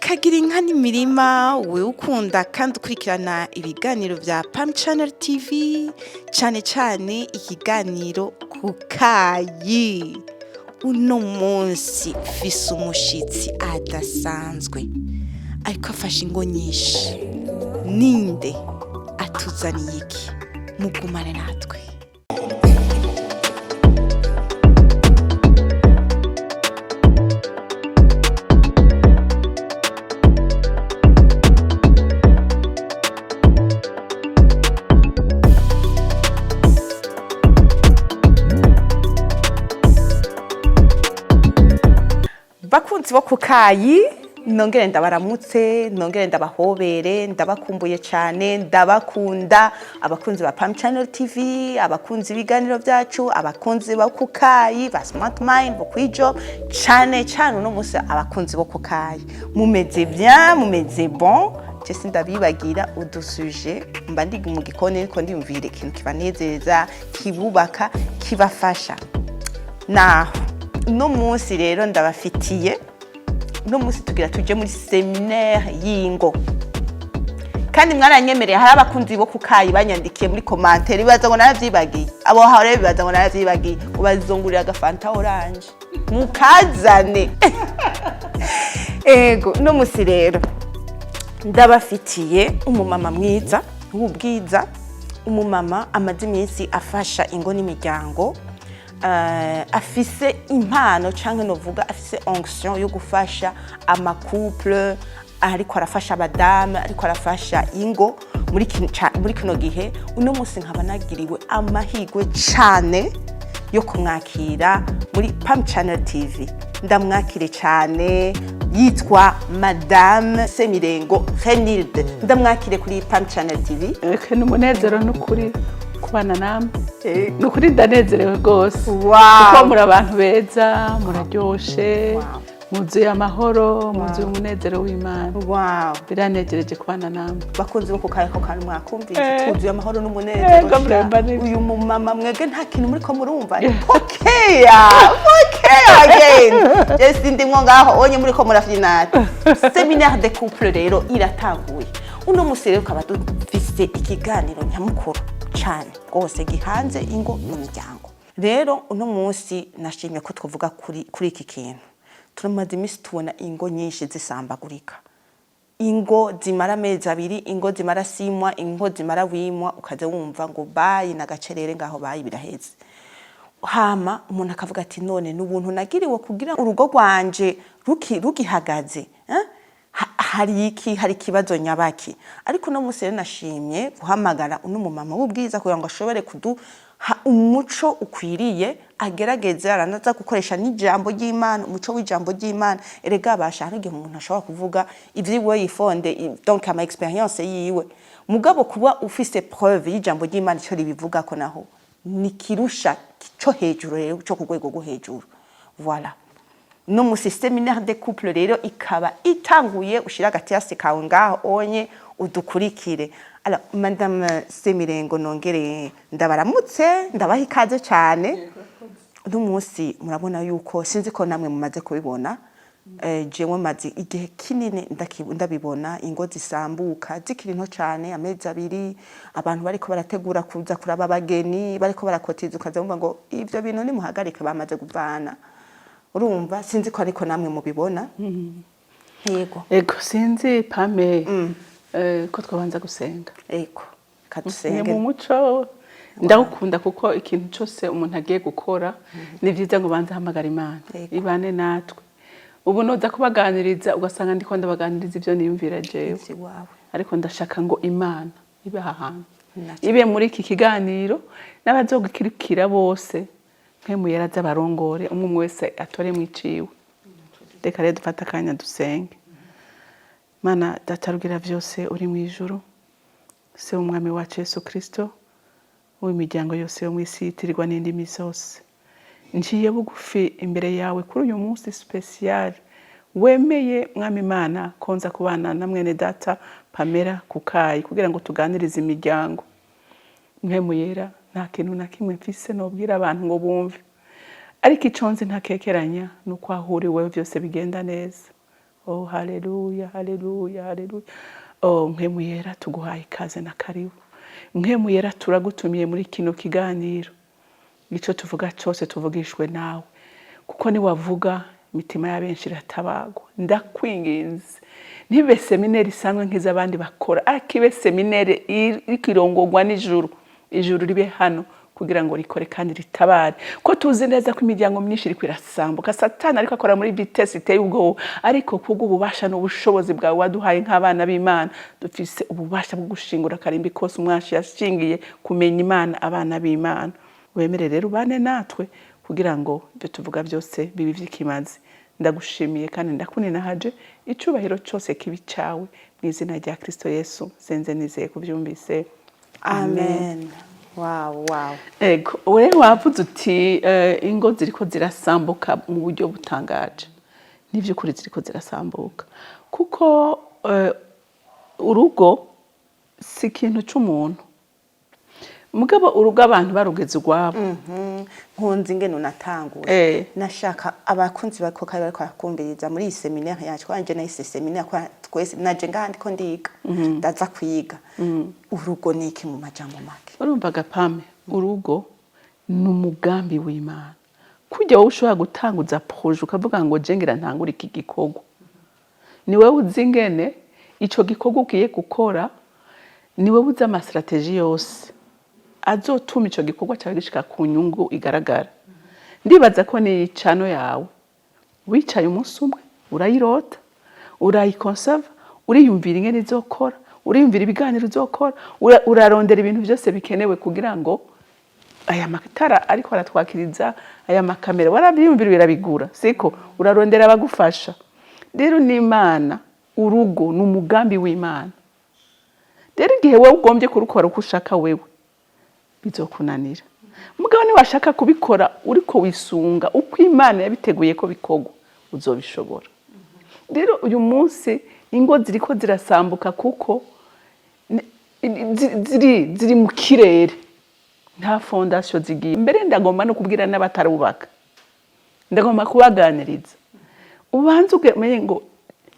Urakagira inka n'imirima, wewe ukunda kandi ukurikirana ibiganiro vya Pam Channel TV, cane cane ikiganiro Kukayi. Uno munsi mfise umushitsi adasanzwe, ariko afashe ingo nyinshi. Ninde? Atuzaniye iki? Mugumane natwe. Bakunzi bo Kukayi, nongere ndabaramutse, nongere ndabahobere. Ndabakumbuye cyane, ndabakunda. Abakunzi ba Pam Channel TV, abakunzi b'ibiganiro byacu, abakunzi bo Kukayi, ba Smart Mind, bo kwijo, cyane cyane uno munsi abakunzi bo Kukayi, mumeze bien, mumeze bon? Je sindabibagira udusuje, mba ndi mu gikoni ariko ndiyumvira ikintu kibanezeza, kibubaka, kibafasha. Naho uno munsi rero ndabafitiye, uno munsi tugira tuje muri séminaire y'ingo. Kandi mwaranyemereye, hari abakunzi bo Kukayi banyandikiye muri commentaire, bibaza ngo naravyibagiye. Abo hore bibaza ngo naravyibagiye, ngo bazongurira agafanta orange, mukazane. Ego, uno munsi rero ndabafitiye umumama mwiza w'ubwiza, umumama amaze iminsi afasha ingo n'imiryango, afise impano, canke novuga afise onction yo gufasha ama couple, ariko arafasha abadamu, ariko arafasha ingo muri kino gihe. Uno munsi nkaba nagiriwe amahirwe cane yo kumwakira muri Pam Channel TV. Ndamwakire cyane, yitwa Madame Semirengo Renilde. Ndamwakire kuri Pam Channel TV. Eka, ni umunezero n'ukuri kubana namwe. Ni ukuri ndanezerewe rwose kuko muri abantu beza, muraryoshe, mwuzuye amahoro, mwuzuye umunezero w'Imana. Biranejereje kubana namwe. Bakunzi bo Kukayi, ko kandi mwakumvise, twuzuye amahoro n'umunezero. Ego, muremba nibyo. Uyu mumama mwebwe nta kintu muriko murumva. Pokea, pokea again. Je ndimwo ngaho onye muriko murafinata. Séminaire de couple rero iratanguye uno musi. Rero ukaba dufise ikiganiro nyamukuru cane rwose gihanze ingo n'imiryango. Rero uno munsi nashimye ko twavuga kuri iki kintu. Turamaze iminsi tubona ingo nyinshi zisambagurika, ingo zimara amezi 2, ingo zimara 6 mois, ingo zimara 8 mois, ukaza wumva ngo bayi nagacerere ngaho, bayi biraheze. Hama umuntu akavuga ati: "None n'ubuntu nagiriwe kugira urugo rwanje rugihagaze, eh? Hari iki? Hari ikibazo nyabaki?" Ariko uno munsi rero nashimye guhamagara uno mumama w'ubwiza kugira ngo ashobore kuduha umuco ukwiriye, agerageze aranaza gukoresha n'ijambo ry'Imana, umuco w'ijambo ry'Imana. Erega abasha, hari igihe umuntu ashobora kuvuga ivyiwe yifonde, donc ama expérience yiwe, mugabo kuba ufise preuve y'ijambo ry'Imana ico ribivuga ko naho ni kirusha cyo hejuru, rero cyo ku rwego rwo hejuru. Voilà, no mu séminaire de couple rero ikaba itanguye. Ushira agatiyasi kawe ngaho onye udukurikire. Alors, Madame Semirengo, nongere ndabaramutse, ndabaha ikaze cyane. Uno munsi murabona yuko, sinzi ko namwe mumaze kubibona, jewe maze igihe kinini ndabibona ingo zisambuka zikiri nto cyane, amezi 2, abantu bariko barategura kuza kuraba abageni, bariko barakotiza, ukaza wumva ngo ivyo bintu nimuhagarike, bamaze kuvana. Urumva, sinzi ko ariko namwe mubibona. Yego. Ego, sinzi Pame, ko twabanza gusenga. Yego. Ni Kadusenge. mu muco ndawukunda, kuko ikintu cyose umuntu agiye gukora ni byiza ngo banze ahamagara Imana ibane natwe. Ubu noza kubaganiriza ugasanga ndiko ndabaganiriza ibyo niyumvira jewe, Si wawe. ariko ndashaka ngo Imana ibe aha hantu, Naco. ibe muri iki kiganiro n'abazogikirikira bose, nkemu yera abarongore, umwe umwe wese atore mwiciwe. Reka rero dufate akanya dusenge. Mana Data rugira byose uri mu ijuru, Se w'Umwami wacu Yesu Kristo, w'imiryango yose yo mu isi yitirirwa n'indimi zose, ngiye bugufi imbere yawe kuri uyu munsi spécial wemeye, Mwami Imana, konza kubana na mwene data Pamela Kukayi kugira ngo tuganirize imiryango. Mpwemu Yera, nta kintu na kimwe mfise nobwira abantu ngo bumve, ariko ico nzi ntakekeranya ni uko aho uri wewe byose bigenda neza. Oh, haleluya, haleluya, haleluya! Oh, Mpwemu Yera, tuguhaye ikaze na karibu. Mpwemu Yera, turagutumiye muri kino kiganiro. Icyo tuvuga cyose tuvugishwe nawe, kuko niwavuga imitima ya benshi iratabagwa. Ndakwinginze, ntibe séminaire isanzwe nk'iz'abandi bakora, ariko ibe séminaire iriko irongorwa n'ijuru. Ijuru ribe hano kugira ngo rikore kandi ritabare, ko tuzi neza ko imiryango myinshi iriko irasambuka. Satani ariko akora muri vitesse iteye ubwoba, ariko kubw'ububasha n'ubushobozi bwawe waduhaye nk'abana b'Imana, dufise ububasha bwo gushingura akarimbi kose umwashi yashingiye kumenya Imana. Abana b'Imana, wemere rero ubane natwe kugira ngo ibyo tuvuga byose bibe ivy'ikimazi. Ndagushimiye kandi ndakuninahaje. Icubahiro cyose kibi cyawe, mu izina rya Kristo Yesu senze nizeye kubyumvise. Amen. Wow. Ego, rero wavuze uti ingo ziriko zirasambuka mu buryo butangaje. N'ivy'ukuri ziriko zirasambuka, kuko urugo si ikintu c'umuntu. Mugabo urugo abantu barugeze urwabo. Nkunze ingene unatanguye. Nashaka abakunzi bako kari bariko barakumviriza muri iyi séminaire yacu, kwanje nahise séminaire kwa twese, naje ngaha ndiko ndiga, ndaza kwiga. Urugo ni iki mu majambo make? Urumva gapame, urugo ni umugambi w'Imana. Kujya wowe ushobora gutanguza projet ukavuga ngo je ngira ntangure iki gikorwa, ni wowe uzi ingene ico gikorwa ugiye gukora, ni wowe uzi ama stratégies yose azotuma ico gikorwa cyawe gishika ku nyungu igaragara. Ndibaza ko ni cano yawe wicaye umunsi umwe urayirota, urayikonseva, uriyumvira ingene izokora, uriyumvira ibiganiro uzokora, urarondera ibintu byose bikenewe kugira ngo aya matara ariko aratwakiriza, aya makamera, warabyiyumvira, birabigura, siko? Urarondera abagufasha. Rero n'Imana, urugo ni umugambi w'Imana. Rero igihe wowe ugombye kurukora uko ushaka wewe, bizokunanira. Mugabo niwashaka kubikora uriko wisunga uko Imana yabiteguye ko bikorwa, uzobishobora. Rero uyu munsi ingo ziriko zirasambuka kuko ziri mu kirere, nta fondation zigiye mbere. Ndagomba no kubwira n'abatarubaka, ndagomba kubaganiriza. Ubanze umenye ngo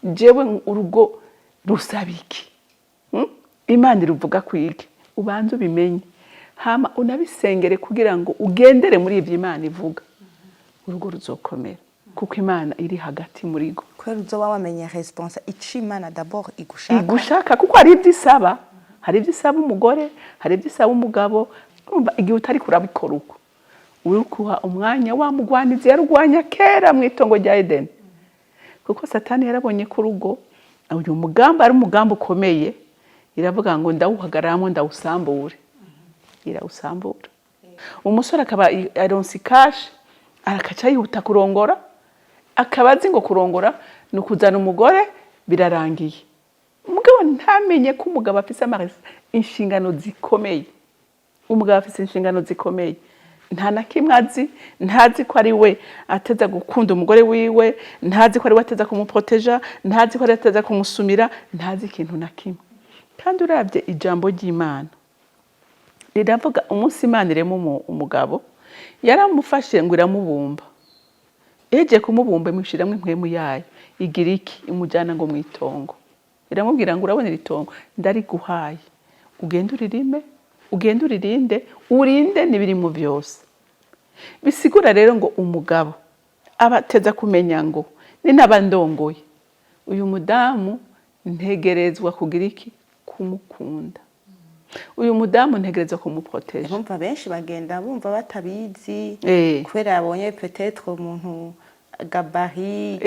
jewe urugo rusaba iki? Imana iruvuga kwiki? Ubanze ubimenye, hama unabisengere kugira ngo ugendere muri ibyo Imana ivuga. Urugo ruzokomera kuko Imana iri hagati muri go. Kubera uzoba wamenye responsa ico Imana d'abord igushaka. Igushaka, kuko hari ibyo isaba, hari ibyo isaba umugore, hari ibyo isaba umugabo. Urumva, igihe utari kurabikora uko, uri kuha umwanya wa mugwanizi yarugwanya kera mu itongo rya Edeni, kuko Satani yarabonye ko urugo, uyu mugambi ari umugambi ukomeye, iravuga ngo ndawuhagararamo ndawusambure. Irawusambura. Umusore akaba aronse i cash, arakaca yihuta kurongora, akaba azi ngo kurongora ni ukuzana umugore birarangiye. Umugabo ntamenye ko umugabo afise inshingano zikomeye. Umugabo afise inshingano zikomeye, nta na kimwe azi. Ntazi ko ari we ateza gukunda umugore wiwe, ntazi ko ari we ateza kumuproteja, ntazi ko ari we ateza kumusumira, ntazi ikintu na kimwe. Kandi uravye ijambo ry'Imana riravuga, umunsi Imana irema umugabo, yaramufashe ngo iramubumba. Ihejeje kumubumba, imushiramwo impwemu yayo, igira iki? Imujyana ngo mu itongo, iramubwira ngo urabona iri tongo ndariguhaye, ugende uririme, ugende uririnde, urinde n'ibirimo byose. Bisigura rero ngo umugabo aba ateza kumenya ngo ninaba ndongoye uyu mudamu, ntegerezwa kugira iki? Kumukunda. Uyu mudamu ntegerezwa kumuproteja. Bumva benshi bagenda bumva batabizi, kubera yabonye peut-être umuntu gabarit.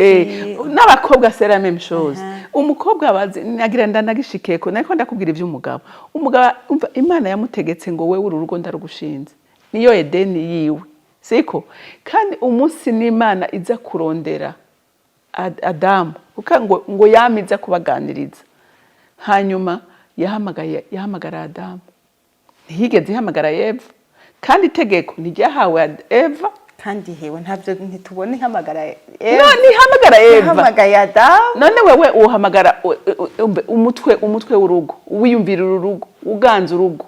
N'abakobwa c'est la même chose. Umukobwa abazi nagira ndanagishikeko, nariko ndakubwira ivy'umugabo. Umugabo, umva, Imana yamutegetse ngo wewe uru rugo ndarugushinze, niyo Edeni yiwe, siko? Kandi umunsi n'Imana iza kurondera Adamu, kuko ngo yamiza kubaganiriza, hanyuma yahamagaye, yahamagara Adamu, ntiyigeze ihamagara Eva. Kandi itegeko ntiryahawe Eva. Kandi hewe ntabyo ntitubona ihamagara. No, ntihamagara Eva. Ihamagaye Adamu. None wewe uhamagara umutwe w'urugo, wiyumvira urugo, uganza urugo,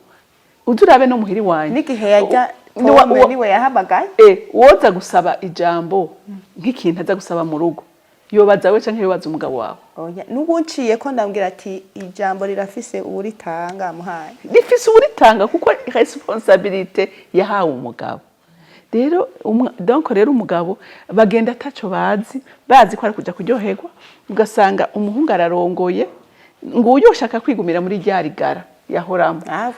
uze urabe no muhiri wanjye. N'igihe yajya pome niwe yahamagaye. Woza gusaba ijambo nk'ikintu aza gusaba mu rugo, Yobaza we canke yobaza umugabo wawe? Oya, n'ubu nciye ko ndambwira ati ijambo rirafise uwuritanga muhaye. Rifise uwuritanga, kuko responsabilité yahawe umugabo. Rero donc rero umugabo bagenda ataco bazi, bazi ko ari kuja kuryoherwa. Ugasanga umuhungu ararongoye, nguyu ushaka kwigumira muri rya rigara yahoramo. Ah,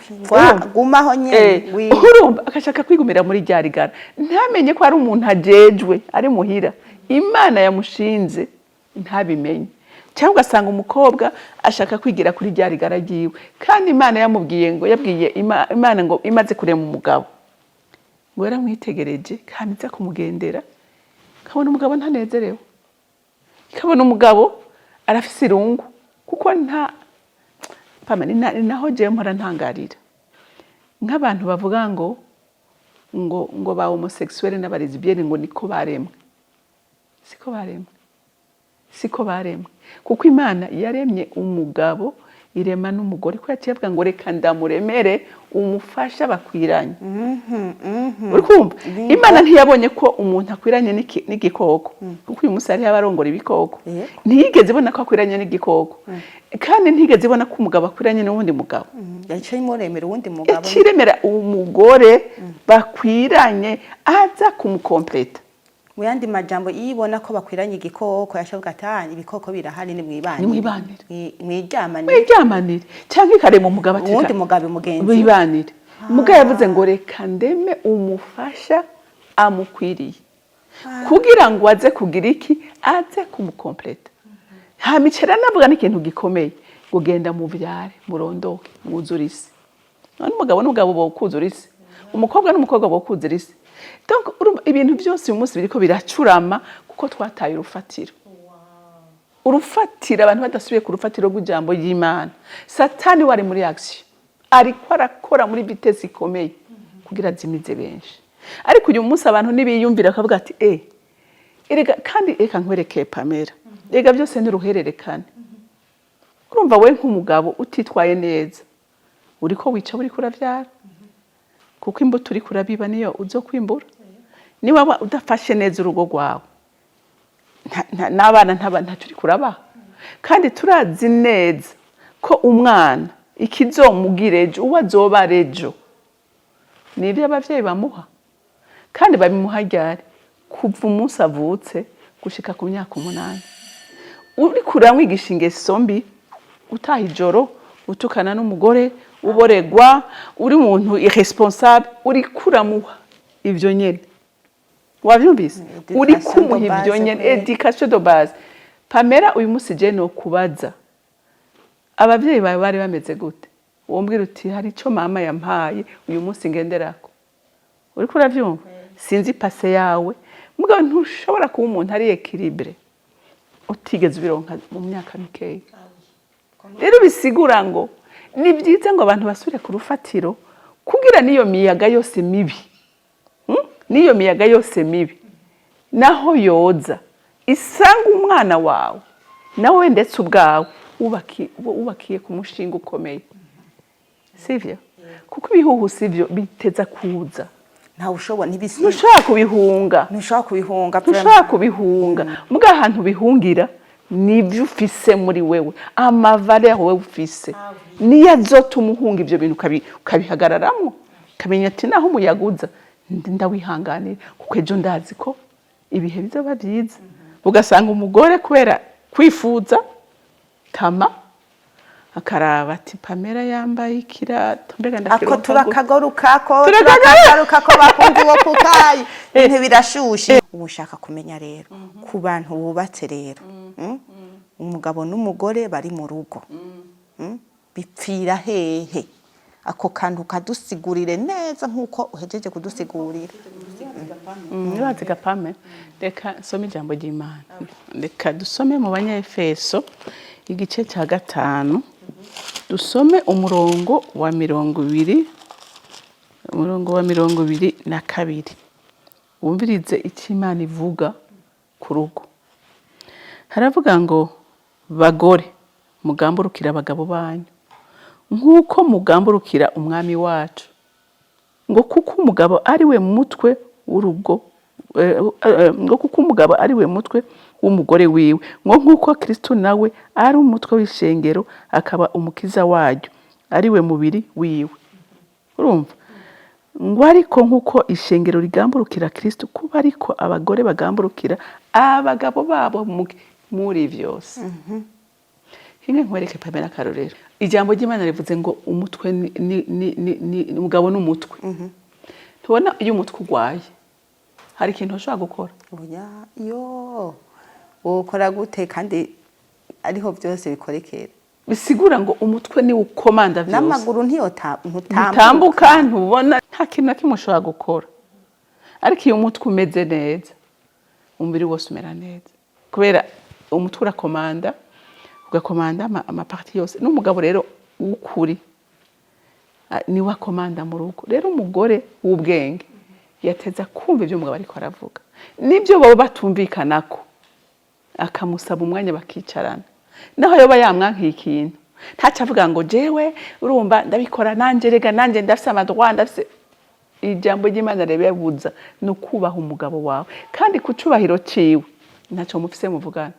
gumaho nyene. Urumva agashaka kwigumira muri rya rigara, ntamenye ko ari umuntu ajejwe ari muhira, Imana yamushinze, ntabimenye. Cyangwa ugasanga umukobwa ashaka kwigira kuri rya rigara ryiwe, kandi Imana yamubwiye ngo, yabwiye Imana ngo imaze kurema umugabo, ngo yaramwitegereje kandi iza kumugendera, ikabona umugabo ntanezerewe, ikabona umugabo arafise irungu, kuko nta pama ni naho jewe mpora ntangarira nk'abantu bavuga ngo ba homosexuel n'aba lesbiennes ngo niko baremwe. Siko baremwe, siko baremwe, kuko Imana yaremye umugabo, irema n'umugore, ko yaciye avuga ngo reka ndamuremere umufasha bakwiranye. Uri kumva, Imana ntiyabonye ko umuntu akwiranye n'igikoko, kuko uyu munsi hariho abarongora ibikoko. Ntiyigeze ibona ko akwiranye n'igikoko, kandi ntiyigeze ibona ko umugabo akwiranye n'uwundi mugabo. Yaciye imuremera uwundi mugabo. Yakiremera umugore bakwiranye, aza kumukompleta. Mu yandi majambo, iyo ibona ko bakwiranye igikoko, yashavuga ati: "Ah, ibikoko birahari, nimwibanire." Nimwibanire. Mwiryamanire. Mwijyamanire, cyangwa ikarema umugabo ati uwundi mugabo mugenzi. Wibanire. Mugabo yavuze ngo reka ndeme umufasha amukwiriye, kugira ngo aze kugira iki? Aze kumukompleta. Hama navuga n'ikintu gikomeye ngo genda muvyare, murondoke, mwuzure isi. None umugabo n'umugabo bokuzura isi? Umukobwa n'umukobwa bokuzura isi? Donc urumva ibintu byose uyu munsi biriko biracurama kuko twataye urufatiro. Urufatiro, abantu badasubiye ku rufatiro rw'ijambo ry'Imana, Satani wari muri action, ariko arakora muri vitesse ikomeye kugira azimize benshi. Ariko uyu munsi abantu nibiyumvira akavuga ati erega kandi reka nkwereke, Pamela, rega byose ni uruhererekane. Urumva we nk'umugabo utitwaye neza, uriko wica, uriko uravyara, kuko imbuto uriko urabiba niyo uzokwimbura. Niba udafashe neza urugo rwawe n'abana ntacyo uriko urabaha. Kandi turazi neza ko umwana ikizomugira ejo, uwo azoba ari ejo, ni ibyo abavyeyi bamuha. Kandi babimuha ryari? Kuva umunsi avutse gushika ku myaka 8. Uriko uramwigisha ingeso mbi, utaha ijoro, utukana n'umugore, uboregwa, uri umuntu irresponsable, uriko uramuha ivyo nyene. Wavyumvise? Uri Éducation kumuha de ivyo base nyene. kweli. Éducation de base. Pamela, uyu munsi je no kubaza abavyeyi bawe bari bameze gute, wombwira uti hari ico mama yampaye uyu munsi ngenderako. Uriko uravyumva? Sinzi passé yawe, mugabo ntushobora kuba umuntu ari équilibré utigeze ubironka mu myaka mikeya. Rero bisigura ngo ni byiza ngo abantu basubire ku rufatiro, kugira n'iyo miyaga yose mibi, N'iyo miyaga yose mibi naho yoza isanga umwana wawe, nawe ndetse ubwawe wubakiye ku mushinga ukomeye, sivyo? Kuko ibihuhu sivyo biteza kuza. Ntawe ushobora, ntibisi. Ntushobora kubihunga. Ntushobora kubihunga. Ntushobora kubihunga. Muga ahantu bihungira nibyo ufise muri wewe, ama valeurs wewe ufise niyo azotuma uhunga ivyo bintu, ukabihagararamwo, ukamenya ati naho umuyaga uza ndawihanganira, kuko ejo ndazi ko ibihe bizoba byiza. Ugasanga umugore kubera kwifuza tama, akaraba ati Pamela yambaye ikirato, mbega ako ndakironka gute? Turakagarukako. Turakagarukako. Turakagarukako, bakunzi bo kukayi, ibintu birashushe. Ubu ushaka kumenya rero ku bantu bubatse rero, Umugabo n'umugore bari mu rugo, Bipfira hehe? Ako kantu kadusigurire neza nk'uko uhejeje kudusigurira. Nibaze gapame, reka nsome ijambo ry'Imana. Reka dusome mu Banyefeso igice cya 5, dusome umurongo wa 20, umurongo wa 22, wumvirize icyo Imana ivuga ku rugo. Haravuga ngo: "Bagore, mugamburukire abagabo banyu nk'uko mugamburukira Umwami wacu, ngo kuko umugabo ari we mutwe w'urugo, ngo kuko umugabo ari we mutwe." w'umugore wiwe, ngo nk'uko Kristo nawe ari umutwe w'ishengero, akaba umukiza waryo, ari we mubiri wiwe. Urumva ngo ariko nk'uko ishengero rigamburukira Kristo, kuba ariko abagore bagamburukira abagabo babo muri vyose. Hinge nkwereke, Pamela, akarorero. Ijambo ry'Imana rivuze ngo umutwe ni umugabo n'umutwe. Tubona iyo umutwe urwaye, hari ikintu ushobora gukora? Oya, yo wokora gute kandi ariho byose bikorekera? Bisigura ngo umutwe niwo ukomanda vyose. N'amaguru ntutambuka. Ntutambuka, ntubona, nta kintu na kimwe ushobora gukora. Ariko iyo umutwe umeze neza, umubiri wose umera neza, kubera umutwe urakomanda, ugakomanda ama parties yose. N'umugabo rero w'ukuri niwe akomanda mu rugo. Rero umugore w'ubwenge yateza kumva ibyo umugabo ariko aravuga, n'ibyo baba batumvikanako akamusaba umwanya bakicarana. Naho yoba yamwankiye ikintu, ntaco avuga ngo jewe urumva ndabikora nanje, rega nanje ndafise ama droits, ndafise. Ijambo ry'Imana ribibuza. Ni ukubaha umugabo wawe, kandi ku cubahiro ciwe ntaco mufise muvugana.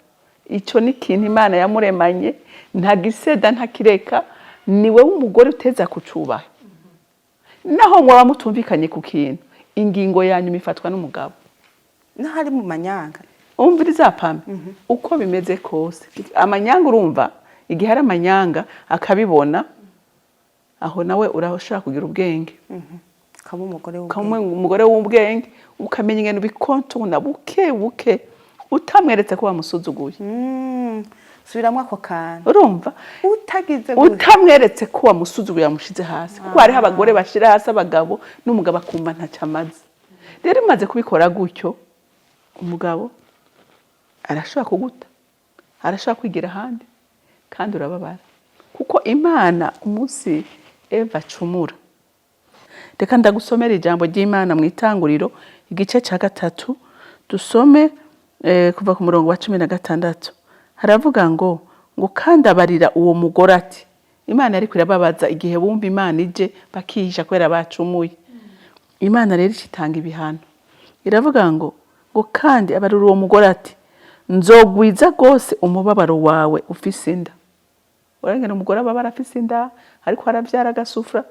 Ico ni ikintu Imana yamuremanye, ntagiseda, ntakireka. Ni wewe umugore uteza kucubaha. Naho mwaba mutumvikanye ku kintu, ingingo ya nyuma ifatwa n'umugabo. N'ahari mu manyanga? Umviriza, Pame, uko bimeze kose, amanyanga, urumva igihe ari amanyanga akabibona, aho nawe urashobora kugira ubwenge. Ukaba umugore ukaba w'ubwenge. Umugore w'ubwenge, ukamenya ingene ubikontona buke buke, utamweretse ko wamusuzuguye. Subiramwo ako kantu. Urumva? Utagize gute? Utamweretse ko wamusuzuguye, wamushize hasi, kuko hariho abagore bashira hasi abagabo, n'umugabo akumva ntacyo amaze. Rero umaze kubikora gutyo, umugabo arashobora kuguta, arashobora kwigira ahandi, kandi urababara, kuko Imana umunsi Eva acumura. Reka ndagusomera ijambo ry'Imana mu Itanguriro, igice cya 3, dusome kuva ku murongo wa 16. Haravuga ngo kandi abarira uwo mugore ati, Imana ariko irababaza igihe bumva Imana ije bakihisha kubera bacumuye. Imana rero itanga ibihano. Iravuga ngo kandi abarira uwo mugore ati: "Nzogwiza rwose umubabaro wawe ufise inda." Urengera umugore ababara afise inda, ariko aravyara, agasufura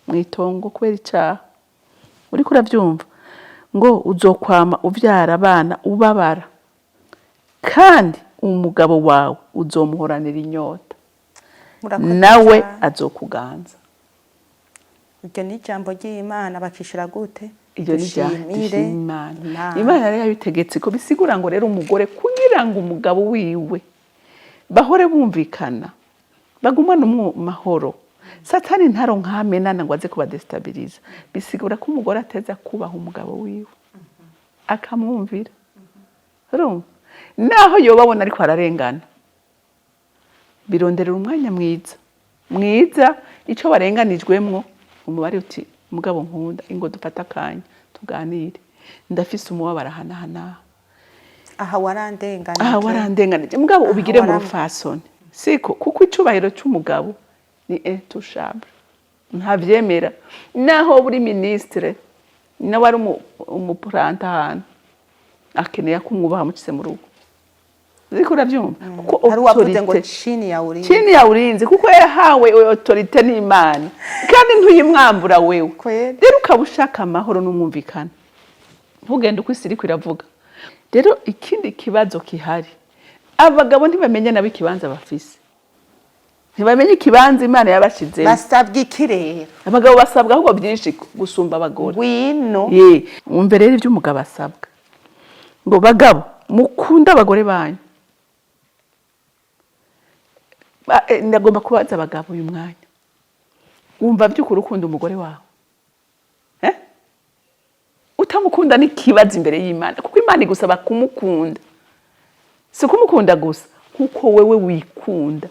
mw'itongo kubera icaha. Uriko uravyumva ngo uzokwama uvyara abana ubabara, kandi umugabo wawe uzomuhoranira inyota. Murakoze nawe cyane. Azokuganza. Iryo ni ijambo ry'Imana. Bakishura gute? Iryo ni rya Dushimire dushima Imana. Imana. Imana rero yabitegetse ko bisigura ngo rero umugore, kugira ngo umugabo wiwe bahore bumvikana, bagumane mahoro, Satani ntaronkamenana ngo aze kubadestabiliza, bisigura ko umugore ateza kubaha umugabo wiwe, akamwumvira. Urumva, naho yoba abona ariko ararengana, bironderera umwanya mwiza mwiza ico barenganijwemwo, umubare uti: "Mugabo nkunda, ingo dufate akanya tuganire, ndafise umubabaro aha n'aha n'aha." Aha warandenganije. Aha warandenganije. Mugabo Aha ubigire mu rufasoni, siko? Kuko icubahiro c'umugabo ni intouchable, ntavyemera. Naho buri ministre nawe ari umupuranta ahantu, akeneye ko umwubaha mucise mu rugo. Uriko uravyumva? Kuko Hari uwavuze ngo autorité chini ya ulinzi. Chini ya ulinzi, kuko yahawe autorité n'Imana, kandi ntuyimwambura wewe. Kweli. Rero ukaba ushaka amahoro n'umwumvikano, ntugende uko isi iriko iravuga. Rero ikindi kibazo kihari, abagabo ntibamenya nabo ikibanza bafise, ntibamenya ikibanza Imana yabashizemo. Basabwa iki rero? Abagabo basabwa ahubwo byinshi gusumba abagore. Ngwino. Ye, wumve rero ibyo umugabo asabwa, ngo bagabo, mukunde abagore banyu. Ndagomba kubaza abagabo uyu mwanya: wumva by'ukuri ukunda umugore wawe? Eh? Utamukunda ni ikibazo imbere y'Imana, kuko Imana igusaba kumukunda. Si kumukunda gusa, nkuko wewe wikunda,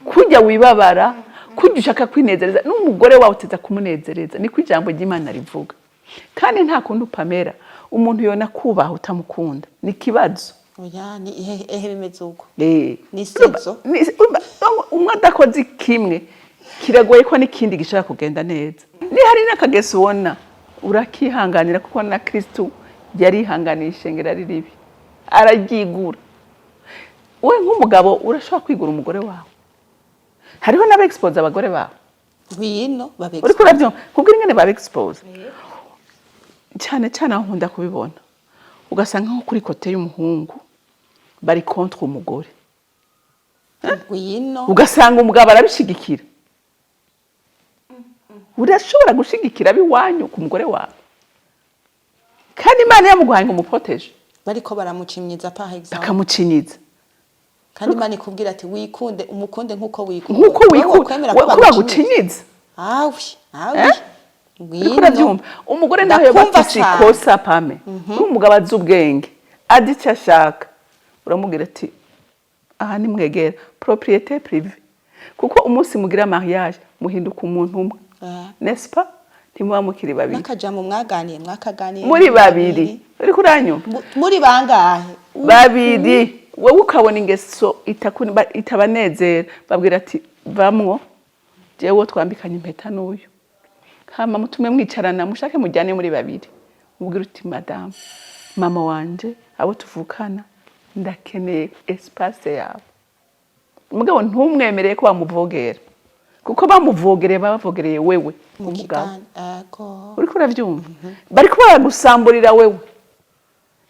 kujya wibabara, kujya ushaka kwinezereza, n'umugore wawe uteza kumunezereza. Niko ijambo ry'Imana rivuga. Kandi nta kundi upamera umuntu yona kubaha utamukunda, ni ikibazo. Oya, ni ehe bimeze uko? Ni Urumva, sizo. Urumva, umwe adakoze kimwe, kiragoye ko n'ikindi gishobora kugenda neza. Ni hari n'akageso ubona, urakihanganira, kuko na Kristu yarihanganiye ishengero ari ribi. Araryigura. We nk'umugabo urashobora kwigura umugore wawe. Hariho n'aba expose abagore babo. Ngwino babe. Uriko urabyumva? Kubwira ingene baba expose, cyane cyane aho nkunda kubibona, ugasanga nko kuri côté y'umuhungu bari contre umugore. Ngwino. Ugasanga umugabo arabishigikira. Urashobora gushigikira ab'iwanyu ku mugore wawe, kandi Imana yamuguhaye ngo umuprotéger? Bariko baramucinyiza, par exemple. Bakamucinyiza. Kandi Imana ikubwira ati: "Wikunde, umukunde nk'uko wikunda." Nk'uko Wowe wikunda. wokwemera ko Ko bagucinyiza? bagucinyiza? Awi awi. Eh? Ngwino. Uriko urabyumva? Umugore nawe yoba Ndakumva afise cane. ikosa, pame uri umugabo azi ubwenge, azi icyo ashaka, uramubwira ati: "Aha nimwegera propriété privée." Kuko umunsi mugira mariage muhinduka umuntu umwe. N'est-ce pas? Ntimuba mukiri babiri. N'akajambo mwaganiye, mwakaganiye muri babiri. Uriko uranyumva? Muri bangahe? Babiri. Wowe ukabona ingeso itabanezera, babwira ati: "Vamwo, jewe twambikanye impeta n'uyu." Hama mutume mwicarana, mushake mujyane muri babiri, ubwira uti: "Madamu, mama wanje, abo tuvukana, ndakeneye espace yawe." Mugabo ntumwemereye ko bamuvogera, kuko bamuvogereye baba bavogereye wewe Mu umugabo. kiganda, ego. Uriko uravyumva? Bariko baragusamburira wewe.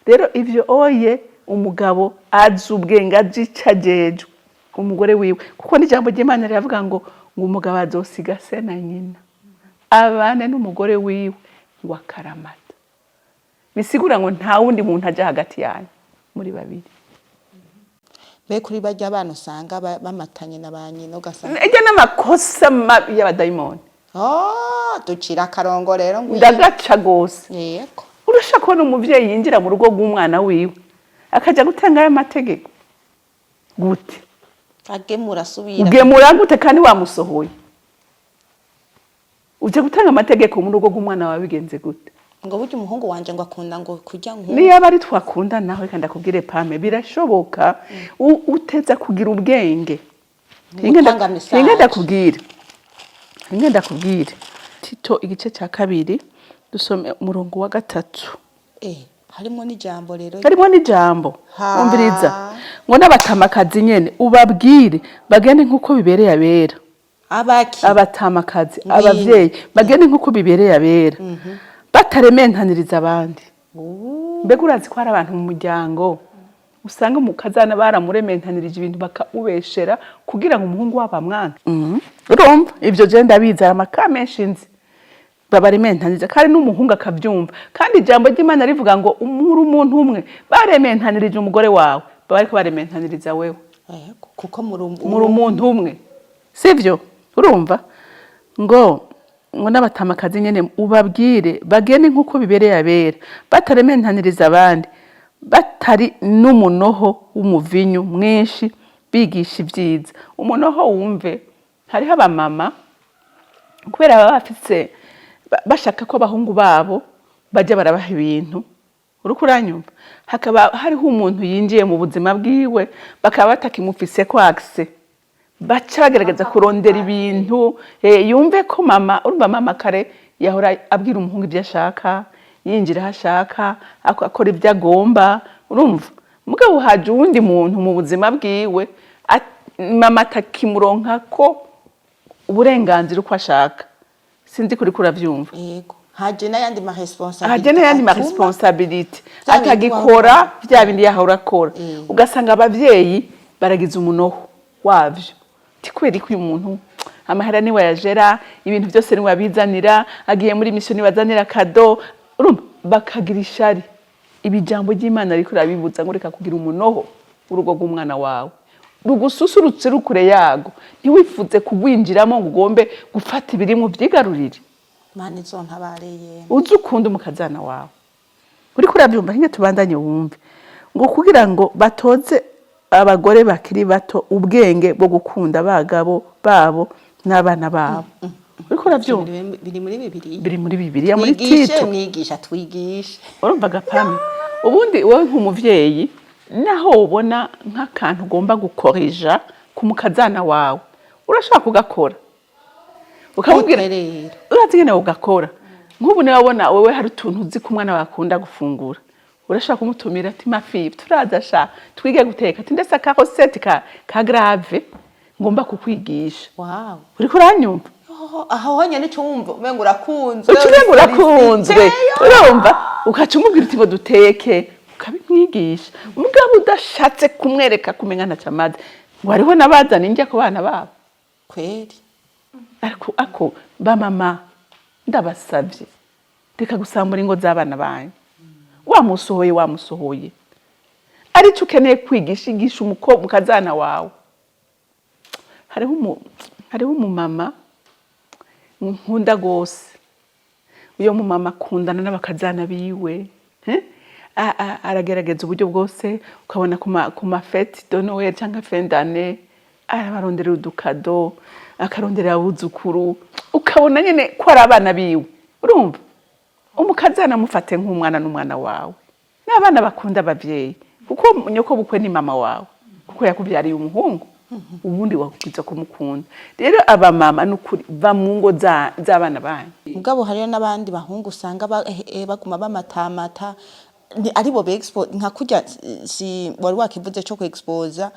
Rero ivyo oye, umugabo azi ubwenge, azi ico ajejwe umugore wiwe, kuko n'ijambo ry'Imana riravuga ngo umugabo azosiga se na nyina abane n'umugore wiwe ngo akaramata. Bisigura ngo nta wundi muntu aja hagati yanyu muri babiri. Mbe kuri barya bana usanga bamatanye na ba nyina, ugasanga Ejya n'amakosa mabi y'abadayimoni. Oh, ducira akarongo rero ngo Ndagaca gose. Yego. Urashaka kubona umuvyeyi yinjira mu rugo rw'umwana wiwe akaja gutanga ayo mategeko gute? Agemura asubira. Ugemura gute kandi wamusohoye? Uje gutanga amategeko mu rugo rw'umwana wawe bigenze gute? Ngo burya umuhungu wanje ngo akunda ngo kurya nku Niyo aba ari twakunda nawe, kandi akubwire, pame, birashoboka. Uteza kugira ubwenge. Gutanga message. Hinga ndakubwire, hinga ndakubwire. Tito igice cya 2, dusome umurongo wa 3. Eh, harimo n'ijambo rero. Harimo n'ijambo. Ha. Umviriza, ngo n'abatamakazi nyene ubabwire bagende nk'uko bibereye abera. Abaki? Abatamakazi. Ngwino. Abavyeyi bagende nk'uko bibereye abera, batarementaniriza abandi. Mbega urazi ko hari abantu mu muryango usanga mu kazana baramurementanirije ibintu, bakamubeshera kugira ngo umuhungu wabo amwange? Urumva, ivyo je ndabizi, hari amaka menshi nzi babarementaniriza, kandi n'umuhungu akavyumva. Kandi ijambo ry'Imana rivuga ngo umuri umuntu umwe. Barementanirije umugore wawe, baba bariko barementaniriza wewe. Yego, kuko muri Muri umuntu umwe, sivyo? Urumva ngo n'abatamakazi nyene ubabwire bagende nk'uko bibereye abera, batarementaniriza abandi, batari n'umunoho w'umuvinyu mwinshi, bigisha ibyiza. Umunoho wumve, hariho abamama kubera baba bafise bashaka ko abahungu babo bajya barabaha ibintu. Uriko uranyumva? Hakaba hariho umuntu yinjiye mu buzima bwiwe, bakaba batakimufise ko accès, baca bagerageza kurondera ibintu yumve ko mama. Urumva, mama kare yahora abwira umuhungu ibyo ashaka, yinjira aho ashaka, akora ibyo agomba. Urumva, mugabo haje uwundi muntu mu buzima bwiwe, mama atakimuronka ko uburenganzira uko ashaka. Sinzi kuri kuravyumva. Yego, haje n'ayandi ma responsabilité. Haje n'ayandi ma responsabilité. Bya bindi Atagikora wahora- bya bindi yahora akora. Ugasanga abavyeyi baragize umunoho wavyo, ti kubera ko uyu muntu amahera niwe yajera ibintu byose, niwe abizanira, agiye muri mission niwe azanira cadeau. Urumva, bakagira ishari. Ibi jambo ry'Imana riko rirabibuza ngo reka kugira umunoho urugo rw'umwana wawe, rugususurutse rukure yago, ntiwifuze kugwinjiramo ngo ugombe gufata ibirimo vyigarurire. Mana izontabareye. Uzi ukunda umukazana wawe. Uriko urabyumva? Hinge tubandanye wumve, ngo kugira ngo batoze abagore bakiri bato ubwenge bwo gukunda abagabo babo n'abana babo. Uriko urabyumva? Biri muri Bibiliya. Biri muri Bibiliya, muri Twigishe. Tito. Mwigisha, twigishe. Urumva gapame, ubundi wowe nk'umuvyeyi, naho ubona nk'akantu ugomba gukorija ku mukazana wawe, urashobora kugakora ukamubwira. Gute rero? Urazi ingene ugakora? Nk'ubu niba wabona wewe hari utuntu uzi ko umwana wakunda gufungura, Urashobora kumutumira ati: "Ma fille, turaza sha twige guteka," ati: "Ndetse aka recette ka grave ngomba kukwigisha." Uriko uranyumva? Oh, aho honyine nico wumva umengo urakunzwe. Uca umengo urakunzwe. Uri. Urumva, ukaca umubwira uti ngo duteke, ukabimwigisha, mugabo udashatse kumwereka kumenya ntacyo amaze. Ngo hariho n'abazana indya ku bana babo. Kweri. Ariko ako bamama, ndabasabye, reka gusambura ingo z'abana banyu. Wamusohoye, wamusohoye, aricyo ukeneye kwigisha, igisha umukobwa ukazana wawe. Hariho umumama nkunda gose. Uyo mumama akundana n'abakazana biwe, eh? Aragerageza uburyo bwose, ukabona ku ma fêtes de Noël cyangwa fin d'année arabaronderera udu cadeaux, akaronderera abuzukuru, ukabona nyene ko ari abana biwe. Urumva, umukazana amufate nk'umwana n'umwana wawe. N'abana bakunda abavyeyi, kuko nyoko bukwe ni mama wawe, kuko yakubyariye umuhungu, ubundi wakwiza kumukunda. Rero abamama, nukuri, va mu ngo z'abana banyu. Mugabo hariyo n'abandi bahungu usanga baguma bamatamata, ni aribo be-expo nka kurya si wari wakivuze co ku-exposa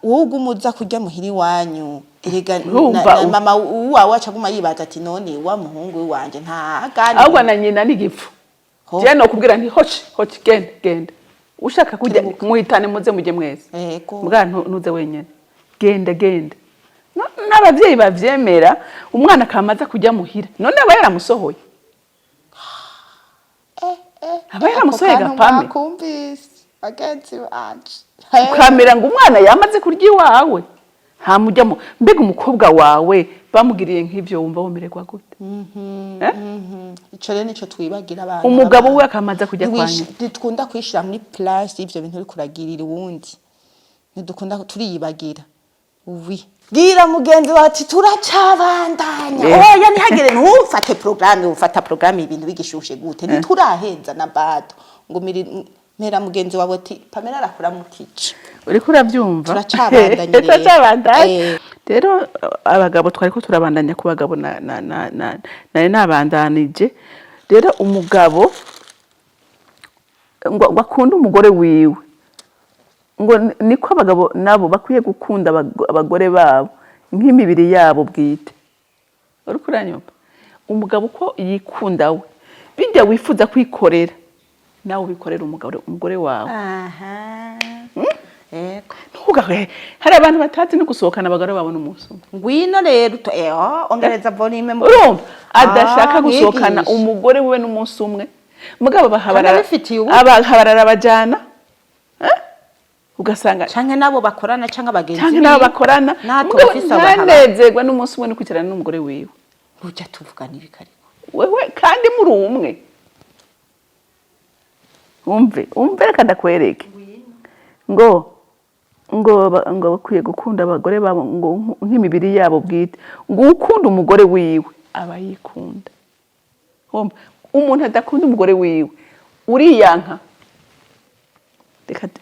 wowe uguma uza kurya muhira iwanyu erega. Urumva. Na mama uwawe aca aguma yibaza ati: "None wa muhungu wanje ntagani?" Ahubwo na nyina n'igifu. Ho. Jewe nokubwira nti: "Hoci hoci, genda, genda, ushaka kurya Kebuka. muhitane, muze mujye mwese." Mbwa ntuze wenyene, genda, genda. N'abavyeyi bavyemera, umwana akamaza kujya muhira, none aba yaramusohoye, aba yaramusohoye. Ako kantu. Gapame. Mwakumvise bagenzi banje? Ukamera ngo umwana yamaze kurya iwawe, ntamujyamo. Mbega umukobwa wawe bamugiriye nk'ivyo, wumva wumererwa gute? Eh? Ico rero nico twibagira abana. Umugabo we akamaza kujya kwa nyina. Ntidukunda kwishira muri place y'ivyo bintu uriko uragirira uwundi, ntidukunda, turiyibagira. Oui, bwira mugenzi wawe ati: "Turacabandanya." Oya, ntihagire ntufate programme, ufata programme ibintu bigishushe gute, ntituraheza na bato ngo mera mugenzi wawe ati: "Pamela arakuramukije." Uriko urabyumva? Turacabandanya rero. Turacabandanya. Rero abagabo, twari ko turabandanya ku bagabo, na na na na nari nabandanije. Rero umugabo ngo akunde umugore wiwe, ngo niko abagabo nabo bakwiye gukunda abagore babo nk'imibiri yabo bwite. Uriko uranyumva? Umugabo uko yikunda we, bijya wifuza kwikorera, nawe ubikorera umugore wawe. Aha, yego. Ntugahe, hari abantu batazi no gusohokana abagore babona umunsi umwe. Ngwino rero ongereza volume Urumva, adashaka gusohokana mwigisha. umugore wiwe n'umunsi umwe, mugabo bahabarara Kandi abifitiye ubu. Abahabarara bajana, eh? Ugasanga canke nabo bakorana canke abagenzi canke nabo biwe. bakorana. Natwe Mugabo bafise abahaba. ntanezerwe n'umunsi umwe no kwicarana n'umugore wiwe. Burya tuvugana ibikariko. Wewe kandi muri umwe. Umve, umve, reka ndakwereke ngo bakwiye gukunda abagore babo ngo nk'imibiri yabo bwite, ngo ukunda umugore wiwe aba yikunda. Wumva, umuntu adakunda umugore wiwe, uriyanka.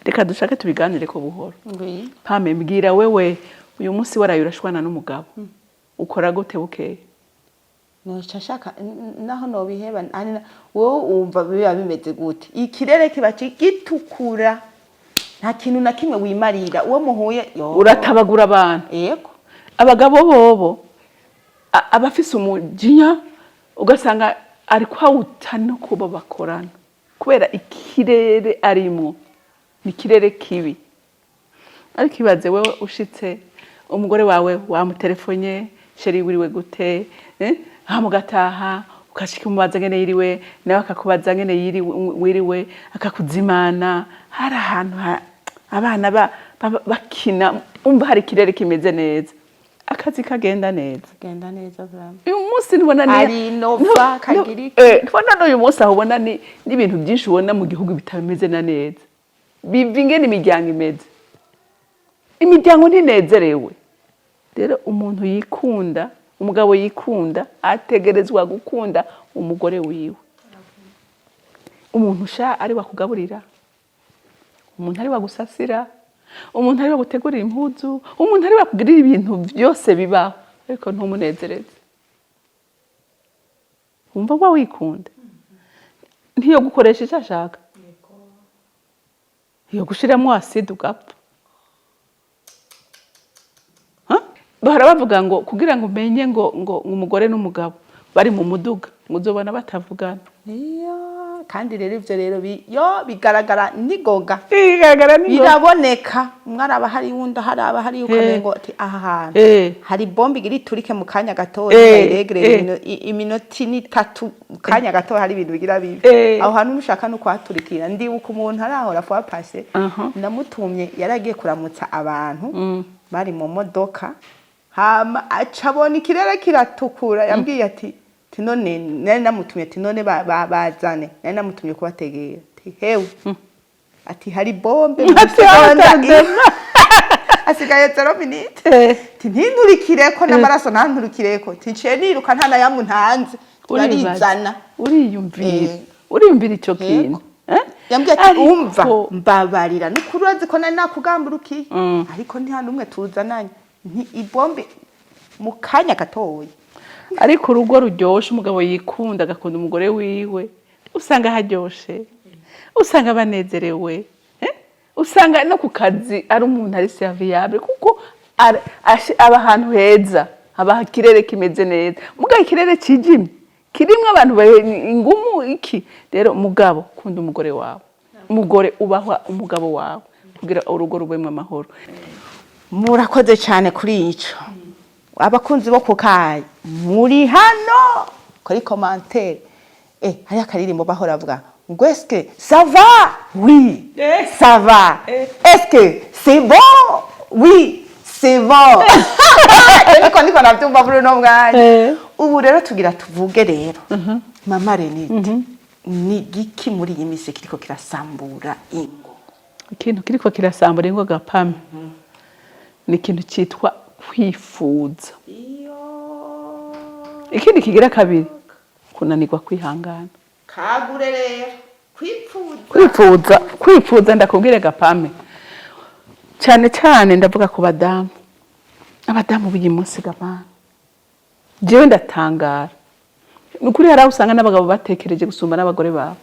Reka dushake tubiganire ko buhoro. Ngwino. Pame, mbwira wewe, uyu munsi waraye urashwana n'umugabo, ukora gute bukeye? Noca shaka naho nobiheba wowe wumva biba bimeze gute? Ikirere kiba gitukura, nta kintu na kimwe wimarira uwo muhuye yo. Uratabagura abantu. Yego. Abagabo bobo abafise umujinya, ugasanga ari kwawuta no kubo bakorana, kubera ikirere arimwo ni ikirere kibi. Ariko ibaze wewe ushitse, umugore wawe wamutelefone: "Chéri, wiriwe gute?" Eh? Hama ugataha, ukashika umubaza ngene yiriwe, nawe akakubaza ngene yiriwe, wiriwe, akakuzimana. Hari ahantu abana bakina, umva hari ikirere kimeze neza, akazi kagenda neza. Genda neza vraiment. Uyu munsi ntubona ni Arinova, kagira iki? Ntubona n'uyu munsi aho ubona ni n'ibintu byinshi ubona mu gihugu bitameze na neza, biva ingene imiryango imeze, imiryango ntinezerewe. Rero umuntu yikunda, umugabo yikunda, ategerezwa gukunda umugore wiwe. Umuntu sha ari wakugaburira, umuntu ari wagusasira, umuntu ari wagutegurira impuzu, umuntu ari wakugirira ibintu byose bibaho, ariko ntumunezereze, wumva uba wikunda? Ntiyo gukoresha icyo ashaka. Iyo gushiramo acide ugapfa. Ha? Bahora bavuga ngo kugira ngo umenye ngo umugore n'umugabo bari mu muduga, ngo uzobona batavugana. Iyo, kandi rero ivyo rero yo bigaragara nigoga. Bigaragara ni Biraboneka, umwe araba hari, wundi haraba hari, ukamengo ati aha hantu hari bombe igira iturike mu kanya gatoya, iregere iminota 3, mu kanya gato hari ibintu bigira bibi. Aho hantu nushaka no kuhaturikira. Ndibuka umuntu arahora fois passée, ndamutumye, yaragiye kuramutsa abantu bari mu modoka, hama aca abona ikirere kiratukura. Yambwiye ati none nari namutumye, ati none bazane, nari namutumye kubategera, ati hewe, ati hari bombe mu Ati segonda haratandema. Hasigaye 0 minute. Ati ntinturikireko n'amaraso, ntanturikireko, ati nciye niruka, nta nayamu ntanze, turarizana. Uriyumvira. Uriyumvira ico kintu. Eh? Yambwiye ati Ariko- umva, mbabarira, nukuri urazi ko nari nakugamburukiye, ariko nta n'umwe tuzananye, nti ibombe mu kanya gatoya. Ariko urugo ruryoshe, umugabo yikunda, agakunda umugore wiwe, usanga haryoshe, usanga banezerewe, eh? Usanga no ku kazi ari umuntu ari serviable, kuko aba ahantu heza, haba ikirere kimeze neza. Mugabo ikirere kijimye kirimwo abantu ingumu iki. Rero mugabo, kunda umugore wawe, umugore ubahwa umugabo wawe, kugira urugo rubemwo amahoro. Murakoze cyane kuri ico. Abakunzi bo kukayi muri hano kuri commentaire, hari akaririmbo bahora bavuga ngo: "Est-ce que ça va?" "Oui, ça va." "Est-ce que c'est bon?" "Oui, c'est bon." Niko navyumva muri uno mwanya. Ubu rero tugira tuvuge rero, mama Renite, ni giki muri iyi minsi kiriko kirasambura ingo? Ikintu kiriko kirasambura ingo gapame ni ikintu cyitwa kwifuza. Ikindi kigira kabiri, kunanirwa kwihangana. Kagure rero kwipfuza. Kwifuza, kwifuza, ndakubwire gapame, cyane cyane ndavuga ku badamu, abadamu b'uyu munsi gapame, jewe ndatangara ni ukuri, hari aho usanga n'abagabo batekereje gusumba n'abagore babo.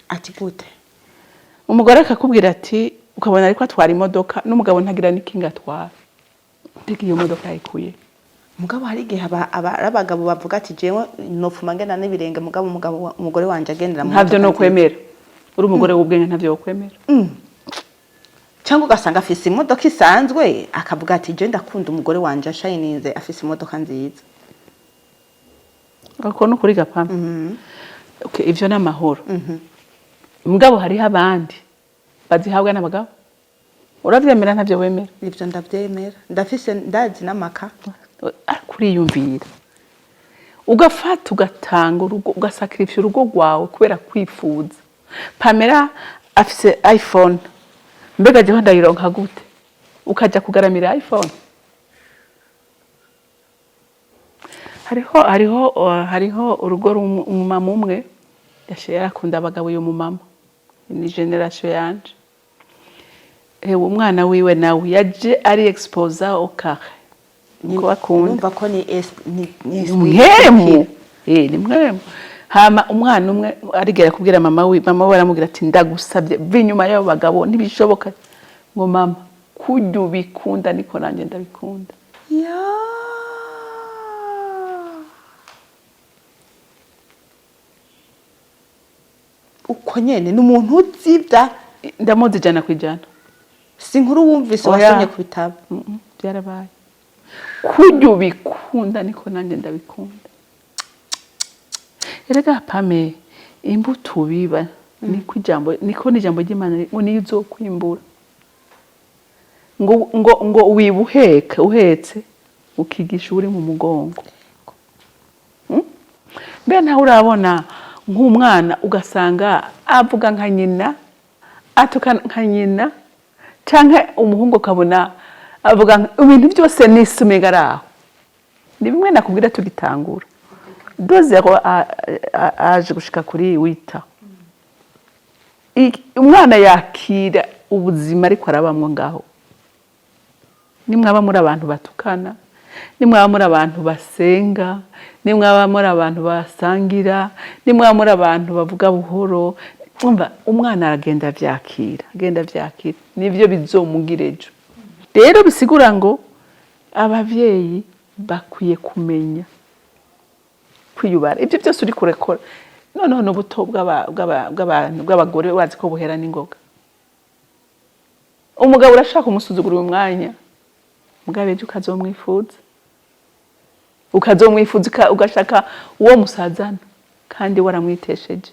Ati gute? Umugore akakubwira ati, ukabona ariko atwara imodoka n'umugabo ntagira n'ikinga atwara, mbega iyo modoka yayikuye? Mugabo hari igihe ari abagabo bavuga ati jewe nopfuma ngenda n'ibirenge, mugabo umugore wanje agendera mu Ntabyo modoka no nziza. kwemera, uri umugore w'ubwenge ntabyo wokwemera. Cyangwa ugasanga afise imodoka isanzwe, akavuga ati je ndakunda umugore wanje ashayininze, afise imodoka nziza. Ako ni ukuri gapame. Okay, ivyo ni amahoro. Mugabo hariho abandi bazihabwa n'abagabo. Uravyemera, ntavyo wemera? Ivyo ndavyemera, ndafise, ndazi n'amaka. Ariko uriyumvira, ugafata, ugatanga urugo, ugasakirifya urugo rwawe kubera kwifuza. Pamela afise iPhone, mbega jeho ndayironka gute? Ukaja kugaramira iPhone. Hariho urugo umumama umwe yashe yarakunda abagabo. Uyu mumama ni génération yanje. Ewe, umwana wiwe nawe yaje ari exposa au carré, niko bakunda. Urumva ko ni ni esprit. Mwemu, ni mwemu. Hama umwana umwe arigera kubwira mama we, mama we aramubwira ati ndagusabye, va inyuma y'abo bagabo, ntibishoboka. Ngo mama, kurya ubikunda niko nanjye ndabikunda. Ya. Uko nyene ni umuntu uzivya. Ndamuzi 100%. Si inkuru wumvise? Oya. Wasomye ku bitabo? Byarabaye. Kurya ubikunda niko nanjye ndabikunda. Erega pame, imbuto ubiba, niko ijambo, niko n'ijambo ry'Imana ngo niyo uzokwimbura. Ngo wiba uheka uhetse, ukigisha uri mu mugongo. Mbe ntawe urabona nk'umwana ugasanga avuga nka nyina, atuka nka nyina, canke umuhungu ukabona avuga ibintu byose n'isumiga ari aho? Ni bimwe nakubwira tugitangura, de zéro aje gushika kuri 8. Umwana yakira ubuzima ariko arabamwo ngaho. Nimwaba muri abantu batukana, nimwaba muri abantu basenga, nimwaba muri abantu basangira, nimwaba muri abantu bavuga buhoro. Umva, umwana aragenda avyakira, agenda avyakira, nivyo bizomugira ejo. Rero bisigura ngo abavyeyi bakwiye kumenya kwiyubara. Ibyo byose uri kurekora noneho n'ubuto bw'abantu, bw'abagore, wazi ko buhera n'ingoga. Umugabo urashaka umusuzugura uyu mwanya, mugabo ejo ukazomwifuza, ukazomwifuza, ugashaka uwo musazana kandi waramwitesheje.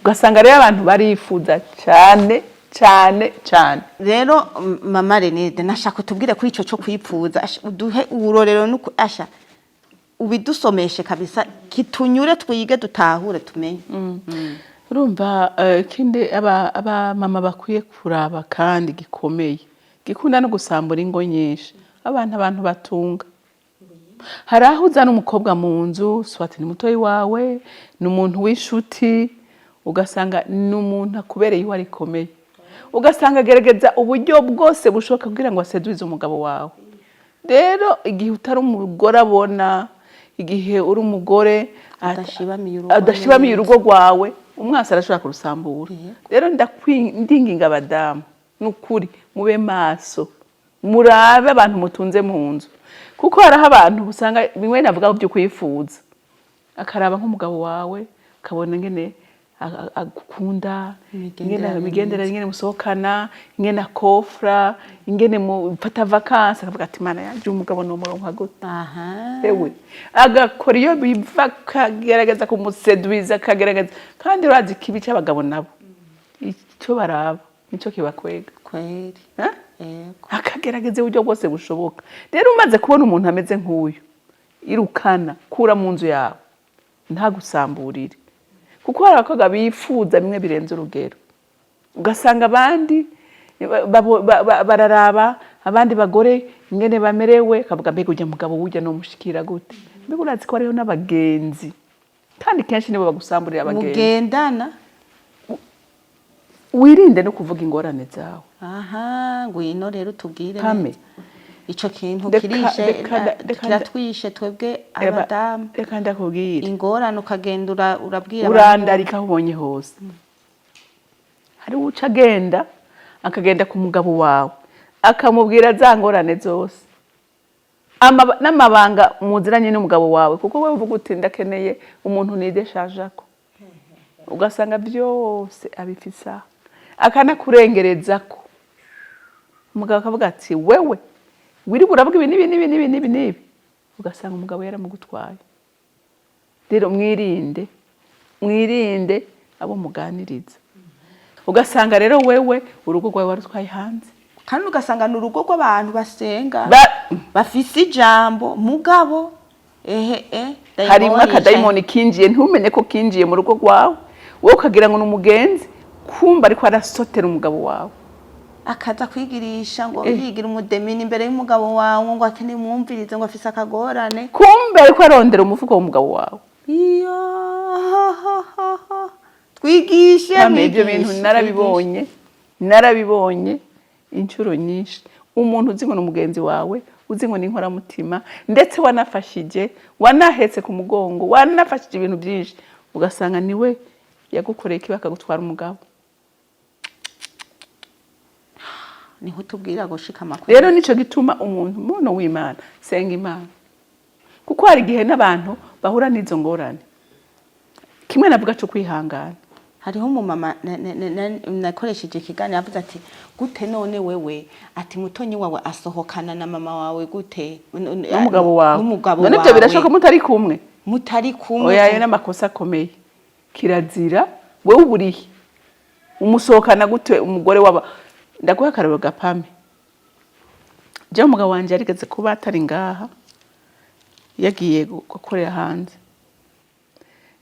Ugasanga rero abantu barifuza cyane cyane cyane. Rero mama Renede, nashaka utubwire kuri ico cyo kwipfuza. Asha, uduhe uburorero nuko asha ubidusomeshe kabisa, kitunyure, twige, dutahure, tumenye. Urumva, ikindi aba mama bakwiye kuraba kandi gikomeye, gikunda no gusambura ingo nyinshi, abantu batunga. Hari aho uzana umukobwa mu nzu, soit ni mutoyi wawe, ni umuntu w'inshuti, ugasanga ni umuntu akubereye iwe rikomeye, ugasanga agerageza uburyo bwose bushoboka kugira ngo aseduize umugabo wawe. Rero igihe utari umugore abona, igihe uri umugore Adashibamiye urugo. Adashibamiye Neza. urugo rwawe, umwasi arashobora kurusambura. Rero ndinginga abadamu, ni ukuri mube maso, murabe abantu mutunze mu nzu, kuko hariho abantu usanga bimwe navuga byo kwifuza, akaraba nk'umugabo wawe, akabona ingene agukunda, ingene Imigenderanire. Imigenderanire, ingene musohokana, ingene akofra, ingene mufata vacances, akavuga ati: "Mana yanje, umugabo ni umurongo gute?" Ewe, agakora iyo biva, akagerageza kumuseduiza, akagerageza. Kandi urazi ikibi cy'abagabo nabo, icyo baraba nicyo kibakwega. Kweri. Eh? Yego. Akagerageza uburyo bwose bushoboka. Rero umaze kubona umuntu ameze nk'uyu, irukana, kura mu nzu yawe, ntagusamburire, kuko hari abakobwa bifuza bimwe birenze urugero. Ugasanga abandi bararaba abandi bagore ingene bamerewe, akavuga: "Mbega ujya mugabo wujya nomushikira gute?" Mbega urazi ko hariho n'abagenzi, kandi kenshi nibo bagusamburira, abagenzi Mugendana. Wirinde no kuvuga ingorane zawe. Aha, ngwino rero tubwire Pame. neza. Ico kintu kirishe, kiratwishe twebwe abadamu. Reka ndakubwire. Ingorane ukagenda urabwira abantu. Urandarika aho ubonye hose. Hari uca agenda, akagenda ku mugabo wawe, akamubwira za ngorane zose, n'amabanga muziranye n'umugabo wawe, kuko wowe uvuga uti: "Ndakeneye umuntu nideshajako." Ugasanga byose abifise aho, akanakurengerezako. Umugabo akavuga ati: "Wewe wirirwa uravuga ibi n'ibi n'ibi n'ibi n'ibi n'ibi." Ugasanga umugabo yaramugutwaye. Rero mwirinde, mwirinde abo muganiriza. Ugasanga rero wewe urugo rwawe warutwaye hanze. Kandi ugasanga ni urugo rw'abantu basenga, bafise ijambo, mugabo ehe Harimwo dayimoni. Akadayimoni kinjiye, ntumenye ko kinjiye mu rugo rwawe, wowe ukagira ngo ni umugenzi, kumva ariko arasotera umugabo wawe. Akaza kwigirisha ngo yigira umudemini imbere y'umugabo wawe, ngo akeneye umwumvirize, ngo afise akagorane. Kumbe ariko arondera umufuko w'umugabo wawe. Iyo twigishe. Pame, ibyo bintu mwigishe, narabibonye, narabibonye inshuro nyinshi. Umuntu uzi ngo ni umugenzi wawe, uzi ngo ni inkoramutima, ndetse wanafashije, wanahetse ku mugongo, wanafashije ibintu byinshi, ugasanga niwe yagukoreye ikibi, akagutwara umugabo. Niho tubwira gushika amakuru. Rero nico gituma umuntu muntu w'Imana, senga Imana, kuko hari igihe n'abantu bahura n'izo ngorane. Kimwe navuga cyo kwihangana. Hariho umumama nakoresheje ikiganiro, yavuze ati: "Gute none wewe?" Ati: "Mutonyi wawe asohokana na mama wawe gute?" N'umugabo wawe? N'umugabo None ibyo wawe. birashoboka mutari kumwe? Mutari kumwe. Oya, ayo n'amakosa akomeye, kirazira. Wewe uburihe, umusohokana gute umugore waba? Ndaguha akararo gapame. Jewe umugabo wanje yarigeze kuba atari ngaha, yagiye gukorera hanze.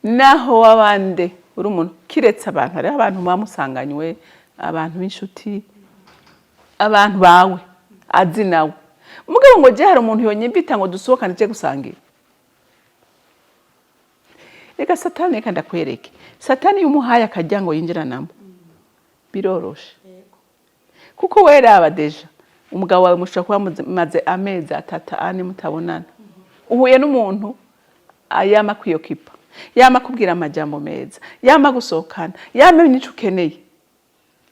Naho wabande uri umuntu, kiretse abantu, hariho abantu muba musanganywe, abantu b'inshuti, abantu bawe azi nawe. Mugabo ngo je hari umuntu yonyibita ngo dusohokane, je gusangira, reka Satani, reka ndakwereke. Satani iyo umuhaye akarya ngo yinjiranamo, biroroshe, kuko we raba déjà umugabo wawe mushobora kuba mumaze amezi 3, 4 mutabonana, uhuye n'umuntu ayama kwiyokipa. Yama akubwira amajambo meza, yama gusohokana, yama n'icyo ukeneye.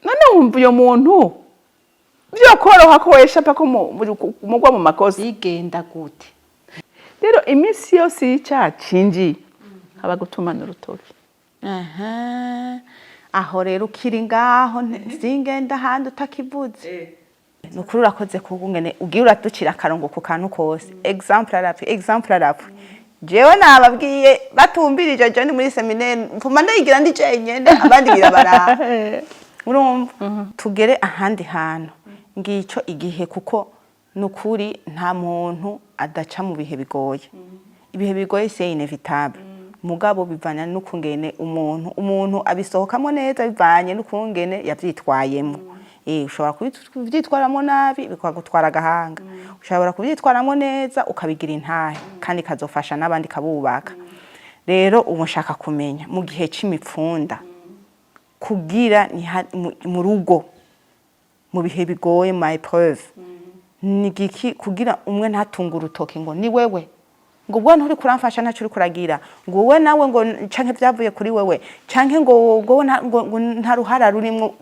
None wumva uyo muntu vyokoroha ko weshapa ko mugwa mu makosa? Bigenda gute? Rero iminsi yose y'icyaha cinjiye, haba gutumana urutoki. Aha, aho rero ukiri ngaho, singenda ahandi utakivuze. Ni ukuri urakoze kugungene ugiye uraducira akarongo ku kantu kose, exemple à l'appui, exemple à l'appui. Jewe nababwiye batumbirije, je ndi muri séminaire, mvuma ndayigira ndi jenyene, abandi birabaraba. Urumva tugere ahandi hantu ngico igihe, kuko nukuri nta muntu adaca mu bihe bigoye. Ibihe bigoye, c'est inévitable, mugabo bivana n'ukungene umuntu abisohokamo neza, bivanye n'ukungene yavyitwayemo. Ushobora kubyitwaramo nabi bikagutwara agahanga, ushobora kubyitwaramo neza ukabigira intahe kandi ikazofasha n'abandi, kabubaka. Rero ubu nshaka kumenya, mu gihe c'imipfunda, kugira mu rugo, mu bihe bigoye, ma épreuve, ni giki kugira umwe ntatunge urutoki ngo ni wewe, ngo ubwo nturi kuramfasha, ntacyo uri kuragira, ngo wowe nawe, ngo canke vyavuye kuri wewe, canke ngo nta ruhara rurimwo,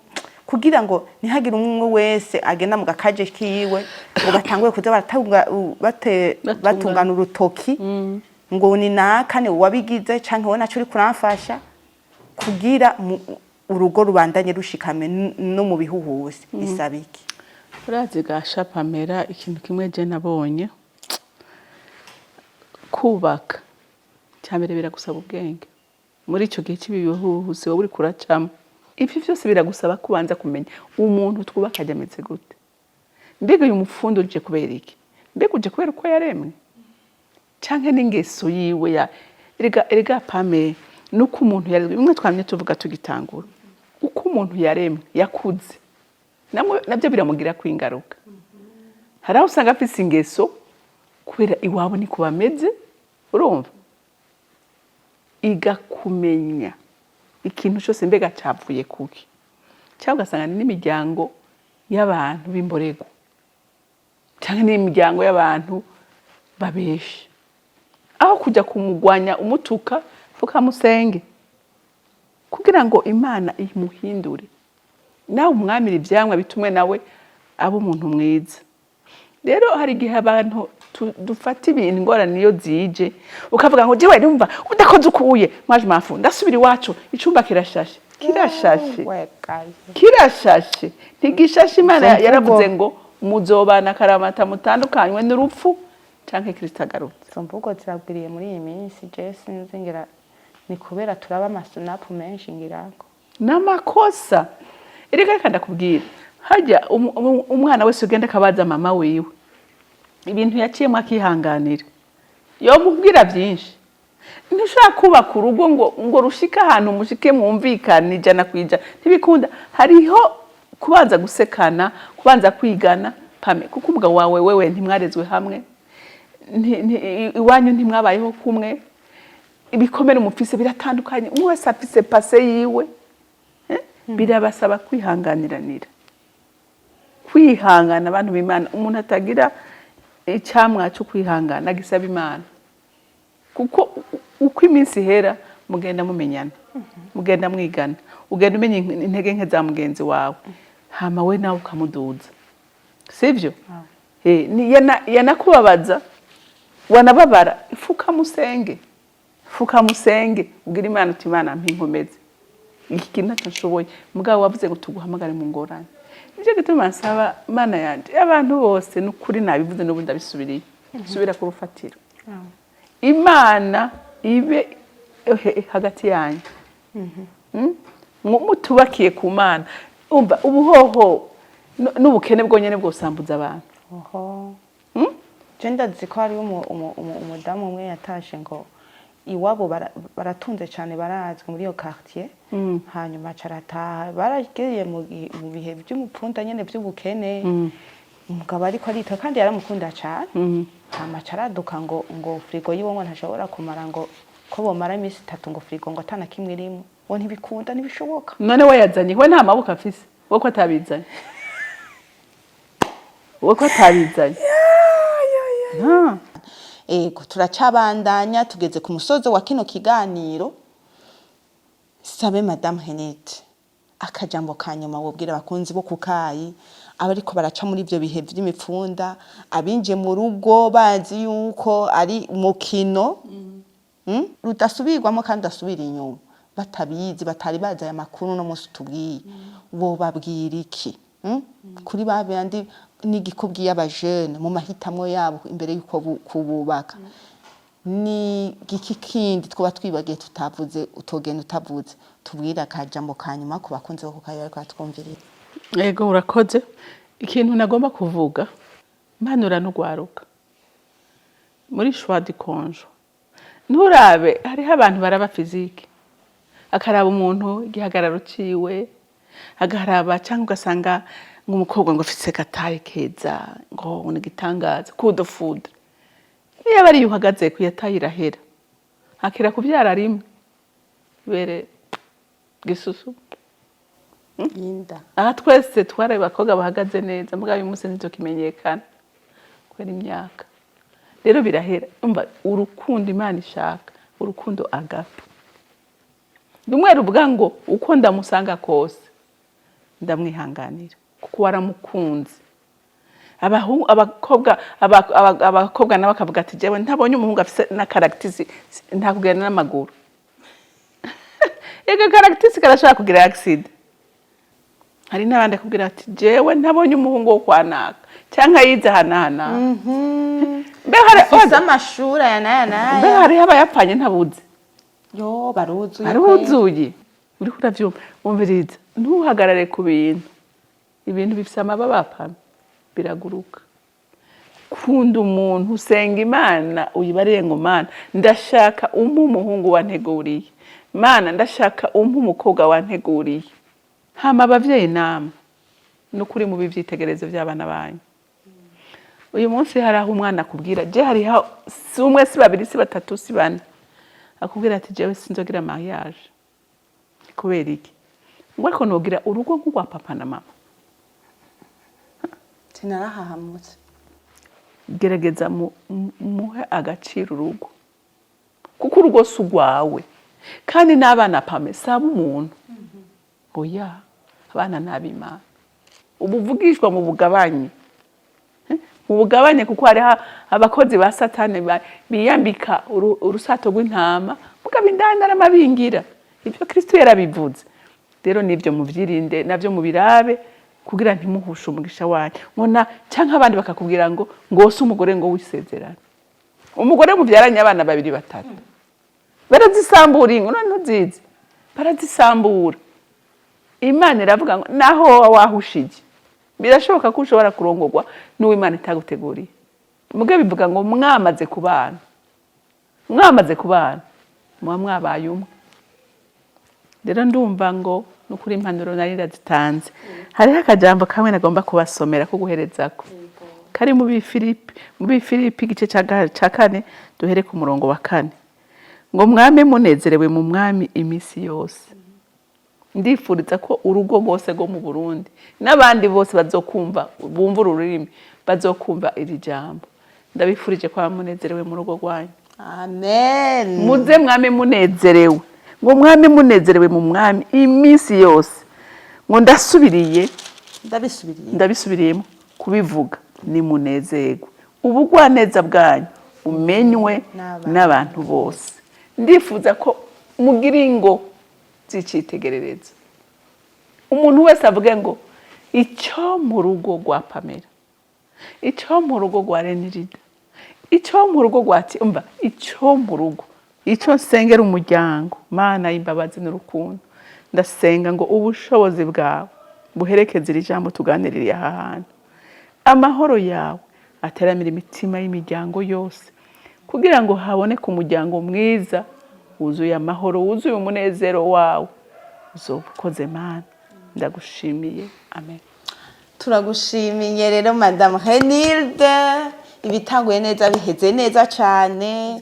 kugira ngo ntihagire umwe wese agenda mu gakaje kiwe ngo batanguye kuza baratunga Batungana. batungana urutoki ngo ni naka, ni wabigize, canke wowe naco uri kuramfasha, kugira urugo rubandanye rushikame no mu bihuhusi, bisaba iki? Urazi gasha Pamela, ikintu kimwe je nabonye, kubaka cyambere biragusaba ubwenge. Muri ico gihe cy'ibihuhusi wowe uriko uracamo, ivyo vyose biragusaba kubanza kumenya umuntu twubaka ajya ameze gute. Mbega uyu mufundi uje kubera iki? Mbega uje kubera uko yaremwe, canke n'ingeso yiwe ya erega Pame, nuko umuntu yaremwe, bimwe twamye tuvuga tugitangura, uko umuntu yaremwe yakuze namwe nabyo biramugirako ingaruka. Hari aho usanga afise ingeso kubera iwabo niko bameze. Urumva, iga kumenya ikintu cyose mbega cavuye kuki, cyangwa ugasanga ni n'imiryango y'abantu b'imborego, cyangwa n'imiryango y'abantu babesha. Aho kujya kumugwanya umutuka, fukamusenge kugira ngo Imana imuhindure, nawe umwamire ivyamwa bitumwe nawe abe umuntu mwiza. Rero hari igihe abantu dufata ibintu, ingorane niyo zije, ukavuga ngo jewe numva udakoze ukuye mwaje mafu, ndasubira iwacu, icumba kirashashe, kirashashe, kirashashe, ntigishashe. Imana Izo mvugo. yaravuze ngo muzobana akaramata, mutandukanywe n'urupfu canke Kristo agarutse. Izo mvugo ziragwiriye muri iyi minsi. Je sinzi, ngira ni kubera turaba amasinapu menshi ngirako. N'amakosa. Erega reka ndakubwira, harya umwana wese ugenda akabaza mama wiwe ibintu yaciyemo akihanganira, yomubwira byinshi. Ntushobora kubaka urugo ngo rushike ahantu mushike mwumvikane 100%, ntibikunda. Hariho kubanza gusekana, kubanza kwigana, Pame, kuko umugabo wawe wewe ntimwarezwe hamwe, iwanyu ntimwabayeho kumwe, ibikomere mufise biratandukanye, umwe wese afise passé yiwe. Eh? Birabasaba kwihanganiranira, kwihangana. Abantu b'Imana, umuntu atagira icamwa cyo kwihangana gisaba Imana, kuko uko iminsi ihera mugenda mumenyana, mugenda mwigana, ugenda umenya intege nke za mugenzi wawe, hama we nawe ukamuduza, sivyo? Yanakubabaza, wanababara, fukamusenge, fukamusenge, ubwira Imana uti: "Imana, mpa inkomezi, iki kintu ntacyo nshoboye." Mugabo wavuze ngo tuguhamagare mu ngorane. Nicyo gituma nsaba Imana yanje, abantu bose, ni ukuri nabivuze n'ubu ndabisubiriye, subira ku rufatiro, Imana ibe hagati yanyu. Mutubakiye ku Mana, umva ubuhoho n'ubukene bwonyene bwosambuza abantu. Oho. Je ndazi ko hariho umudamu umwe yatashe ngo iwabo baratunze cyane, barazwi muri iyo quartier. Hanyuma aca arataha, baragiye mu bihe by'umupfunda nyene by'ubukene. Umugabo ariko arita kandi yaramukunda cyane. Hama aca araduka ngo frigo yiwe ngo ntashobora kumara, ngo ko bomara iminsi 3 ngo frigo ngo atana kimwe irimo, ngo ntibikunda, ntibishoboka. None we yazanye, we nta maboko afise? We ko atabizanye? We ko atabizanye? Ah. Ego, turacabandanya, tugeze ku musozo wa kino kiganiro. Sabe Madame Henete, akajambo ka nyuma wobwira abakunzi bo kukayi, abariko baraca muri ivyo bihe vy'imipfunda, abinjiye mu rugo bazi yuko ari mukino rudasubirwamo kandi udasubira inyuma, batabizi, batari bazi aya makuru no munsi utubwiye, wobabwira iki? Kuri ba bandi n'igikubwiye abajene mu mahitamwo yabo imbere yuko kububaka, ni giki kindi twaba twibagiye tutavuze, utogenda utavuze? Tubwire akajambo ka nyuma ku bakunzi bo kukayi bariko batwumvirira. Ego, urakoze. Ikintu nagomba kuvuga, mpanura n'ugwaruka muri choix du conjoint, nturabe, hariho abantu baraba physique, akaraba umuntu igihagararo ciwe, agaraba, cyangwa ugasanga ngo umukobwa ngo afise gataye keza, ngo ni igitangaza, coup de foudre. Niyo aba ariyo uhagaze ku yataye, irahera, akira kuvyara rimwe bere gisusu. Yinda. Aha twese twari abakobwa bahagaze neza, mugabo uyu munsi ntitukimenyekana kubera imyaka. Rero birahera. Umva, urukundo Imana ishaka, urukundo agape, rumwe ruvuga ngo uko ndamusanga kose ndamwihanganira kuko waramukunze. Abahungu, abakobwa, abakobwa nabo bakavuga ati: "Jewe ntabonye umuhungu afise na caractère, ntakugenda n'amaguru." Ega caractère karashobora kugira accident. Hari n'abandi akubwira ati: "Jewe ntabonye umuhungu wo kwanaka cyangwa yize aha n'aha n'aha." Mbe hari Afise amashuri aya n'aya mbe n'aya. Hariho abayapfanye ntabuze. Yo, baruzuye. Baruzuye. Uriko uravyumva? Umviriza, ntuhagarare ku bintu. Ibintu bifise amababa apana, biraguruka. Kunda umuntu, usenga Imana, uyibarire ngo: "Mana, ndashaka umpe umuhungu wanteguriye. Mana, ndashaka umpe umukobwa wanteguriye." Hama abavyeyi namwe, nukuri mubi ivyitegererezo vy'abana banyu. Uyu munsi hari aho umwana akubwira, je hariho, si umwe, si babiri, si batatu, si bane, akubwira ati: "Jewe sinzogira mariage." Kubera iki? Ngo: "Ariko nogira urugo nk'urwa papa na mama." Sinarahahamutse. Gerageza muhe agaciro urugo, kuko urugo si urwawe. Kandi n'abana pame saba umuntu, oya, abana ni ab'Imana. Ubuvugishwa mu bugabanye, mu bugabanye, kuko hariho abakozi ba Satani biyambika urusato rw'intama, mugabo indani aramabingira. Ibyo Kristo yarabivuze. Rero nibyo muvyirinde, navyo mubirabe, kugira ntimuhushe umugisha wanyu. Nkona canke abandi bakakubwira ngo ngose umugore ngo wisezerane, umugore mubyaranye abana babiri, batatu, barazisambura ingo. None ntuzizi, barazisambura. Imana iravuga ngo naho woba wahushije, birashoboka ko ushobora kurongorwa n'uwo Imana itaguteguriye. Muge bivuga ngo mwamaze kubana, mwamaze kubana, muba mwabaye umwe. Rero ndumva ngo nukuri impanuro nari ndazitanze. Hariho akajambo kamwe nagomba kubasomera ko guherezako, kari mu Bifilipi, mu Bifilipi igice ca kane, duhere ku murongo wa 4, ngo: "Mwame munezerewe mu Mwami iminsi yose." Ndifuriza ko urugo rwose rwo mu Burundi n'abandi bose bazokumva, bumva ururimi, bazokumva iri jambo, ndabifurije ko munezerewe mu rugo rwanyu. Amen. Muze mwame munezerewe, ngo mwame munezerewe mu Mwami iminsi yose. Ngo ndasubiriye, Ndabisubiriye. ndabisubiriyemo kubivuga, ni munezerwe, ubugwaneza bwanyu bumenywe n'abantu n'abantu bose. Ndifuza ko mugira ingo z'icitegererezo, umuntu wese avuge ngo: "Icyo mu rugo rwa Pamela, icyo mu rugo rwa Renirida, icyo mu rugo rwa Timba, icyo mu rugo." Icyo nsengera umuryango, Mana y'imbabazi n'urukundo, ndasenga ngo ubushobozi bwawe buherekeze iri jambo tuganiririye aha hantu, amahoro yawe ateramira imitima y'imiryango yose, kugira ngo haboneke umuryango mwiza wuzuye amahoro, wuzuye umunezero wawe. Uzoba ukoze, Mana, ndagushimiye. Amen. Turagushimiye rero, Madamu Henilde. Ibitanguye neza biheze neza cyane.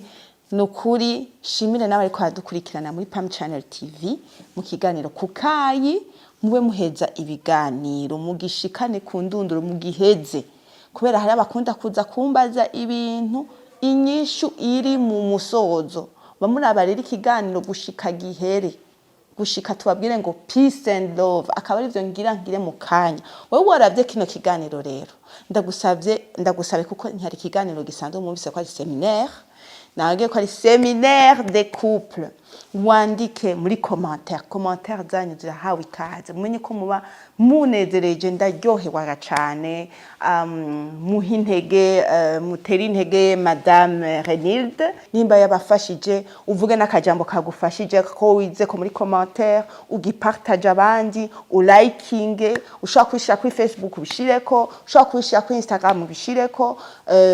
Ni ukuri shimire n'abari kwadukurikirana muri Pam Channel TV mu kiganiro Kukayi. Mube muheza ibiganiro, mugishikane ku ndunduro, mugiheze, kubera hari abakunda kuza kumbaza ibintu. Inyishu iri mu musozo. Bamuraba rero ikiganiro gushika gihere, gushika tubabwire ngo peace and love. Akaba arivyo ngira ngire mu kanya. Wowe waravye kino kiganiro rero, ndagusavye, ndagusabe, kuko ntihari ikiganiro gisanzwe. Mwumvise ko ari séminaire, nababwiye ko ari séminaire des couples. Wandike muri commentaire, commentaire zanyu zirahawe ikaze. Mumenye ko muba munezereje, ndaryoherwaga cane. Muhe intege, mutere intege Madame Renilde. Nimba yabafashije, uvuge n'akajambo kagufashije ko wize ko muri commentaire, ugipartage abandi, ulayikinge. Ushobora kubishira kuri Facebook ubishireko, ushobora kubishira kuri Instagram ubishireko.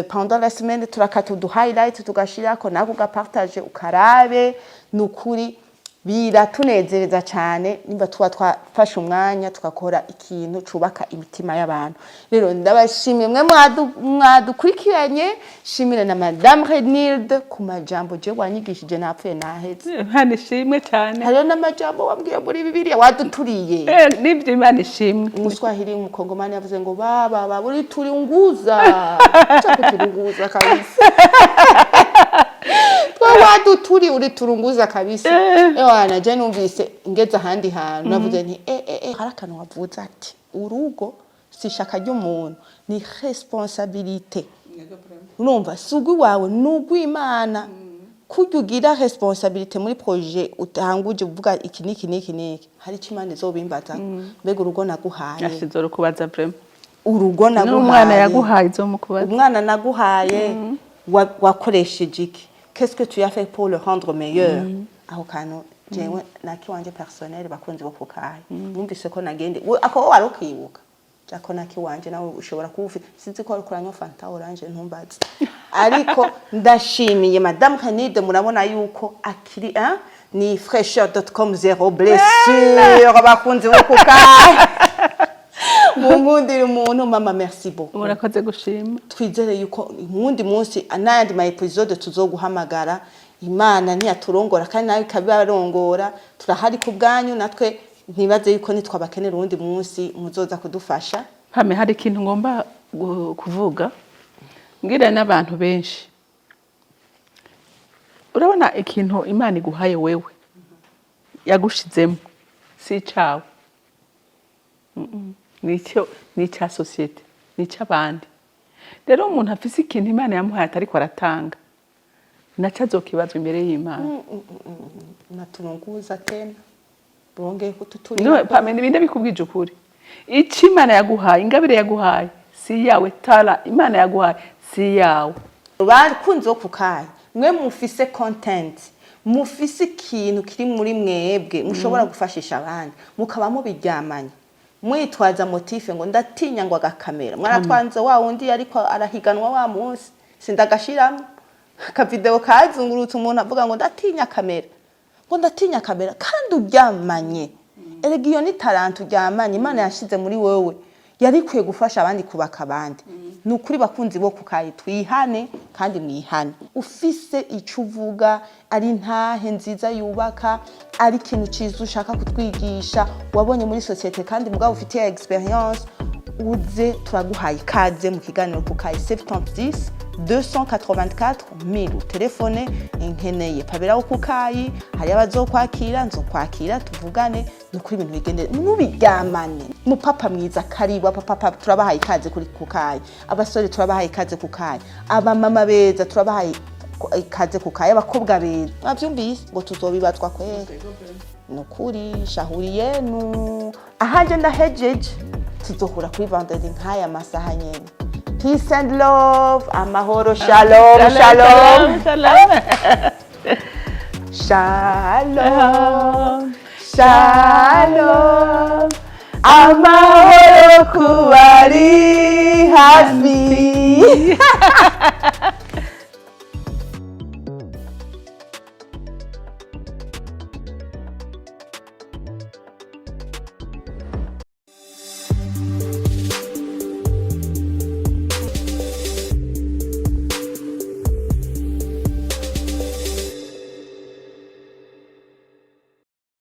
Pendant la semaine turakata udu highlight tugashirako, nawe ugapartage ukarabe. Ni ukuri biratunezereza cyane nimba tuba twafashe umwanya tugakora ikintu cubaka imitima y'abantu. Rero ndabashimiye mwe mwadukurikiranye, shimire na Madame Renilde ku majambo je wanyigishije, napfuye naheze. Imana ishimwe cyane. Hariho n'amajambo wambwiye muri Bibiliya waduturiye. Nibyo, Imana ishimwe. Umuswahili, umukongomani yavuze ngo baba baba uri turunguza, cha kuturunguza kabisa, twa waduturi uri turunguza kabisa. Ewana, je numvise ngeze ahandi hantu, navuze nti hari akantu wavuze ati urugo si ishaka ry'umuntu, ni responsabilité. Urumva, si ugwiwawe, ni ugw'Imana. Kurya ugira responsabilité muri projet utanguje, uvuga iki n'iki n'iki n'iki, hari icyo Imana izobimbaza. Mbega urugo naguhaye? Ashize urukubaza vraiment. Urugo n'umwana naguhaye, yaguhaye izomukubaza. Umwana naguhaye, wakoresheje iki? Qu'est-ce que tu as fait pour le rendre meilleur? Aho kantu jewe nakiwanje personnel, bakunzi bo kukaye, numvise ko nagende ako wari ukibuka jako nakiwanje, nawe ushobora kuba ufite, sinzi ko wariko uranywa Fanta orange, ntumbaze. Ariko ndashimiye Madame Renide, murabona yuko akiri, hein? Ni fraîcheur.com, zéro blessure. Abakunzi bo kukaye, munkundire umuntu. Mama, merci beaucoup. Murakoze gushima. Twizere yuko uwundi munsi n'ayandi ma épisode tuzoguhamagara. Imana ntiyaturongora kandi nawe ikabibarongora, turahari ku bwanyu. Natwe ntibaze yuko nitwabakenera uwundi munsi muzoza kudufasha. Hame hari ikintu ngomba kuvuga, mbwira n'abantu benshi. Urabona ikintu Imana iguhaye wewe, yagushizemo, si icawe. Ni icyo, ni icya société, ni icy'abandi. Rero umuntu afise ikintu Imana yamuhaye atariko aratanga, naco azokibazwa imbere y'Imana. Naturunguza tena, bongeye No, kututurira. Pame, nibinde bikubwije ukuri. Icyo Imana yaguhaye, ingabire yaguhaye, si iyawe. Tara Imana yaguhaye si iyawe. Bakunze wo kukaye, mwe mufise content, mufise ikintu kiri muri mwebwe mushobora gufashisha abandi, mukaba mubiryamanye mwitwaza motif ngo ndatinya ngo agakamera. Mwaratwanze wa wundi ariko arahiganwa wa munsi, sindagashiramo akavideo kazungurutse, umuntu avuga ngo ndatinya kamera, ngo ndatinya kamera, kandi uryamanye. Erega iyo ni talent uryamanye, Imana yashize muri wewe, yari ikwiye gufasha abandi, kubaka abandi. Ni ukuri, bakunzi bo kukayi, twihane kandi mwihane. Ufise icyo uvuga, ari ntahe nziza yubaka, ari ikintu cyiza ushaka kutwigisha wabonye muri société kandi mugabo ufitiye expérience, uze, turaguhaye ikaze mu kiganiro Kukayi. 76 284 1000, telefone. Nkeneye Pabera wo Kukayi, hari abazokwakira, nzokwakira, tuvugane. Ni ukuri ibintu bigendere, mubiryamane. Mupapa mwiza, karibu. Abapapa turabahaye ikaze kuri Kukayi, abasore turabahaye ikaze Kukayi, abamama beza turabahaye ikaze Kukayi, abakobwa beza. Mwavyumvise ngo tuzobibazwa kwera. Ni ukuri, shahuri yenu ahanje ndahejeje. Tuzohura kuri vendredi nk'aya masaha nyene. Peace and love, amahoro, shalom, shalom. Shalom. Shalom, shalom, amahoro kubari hafi.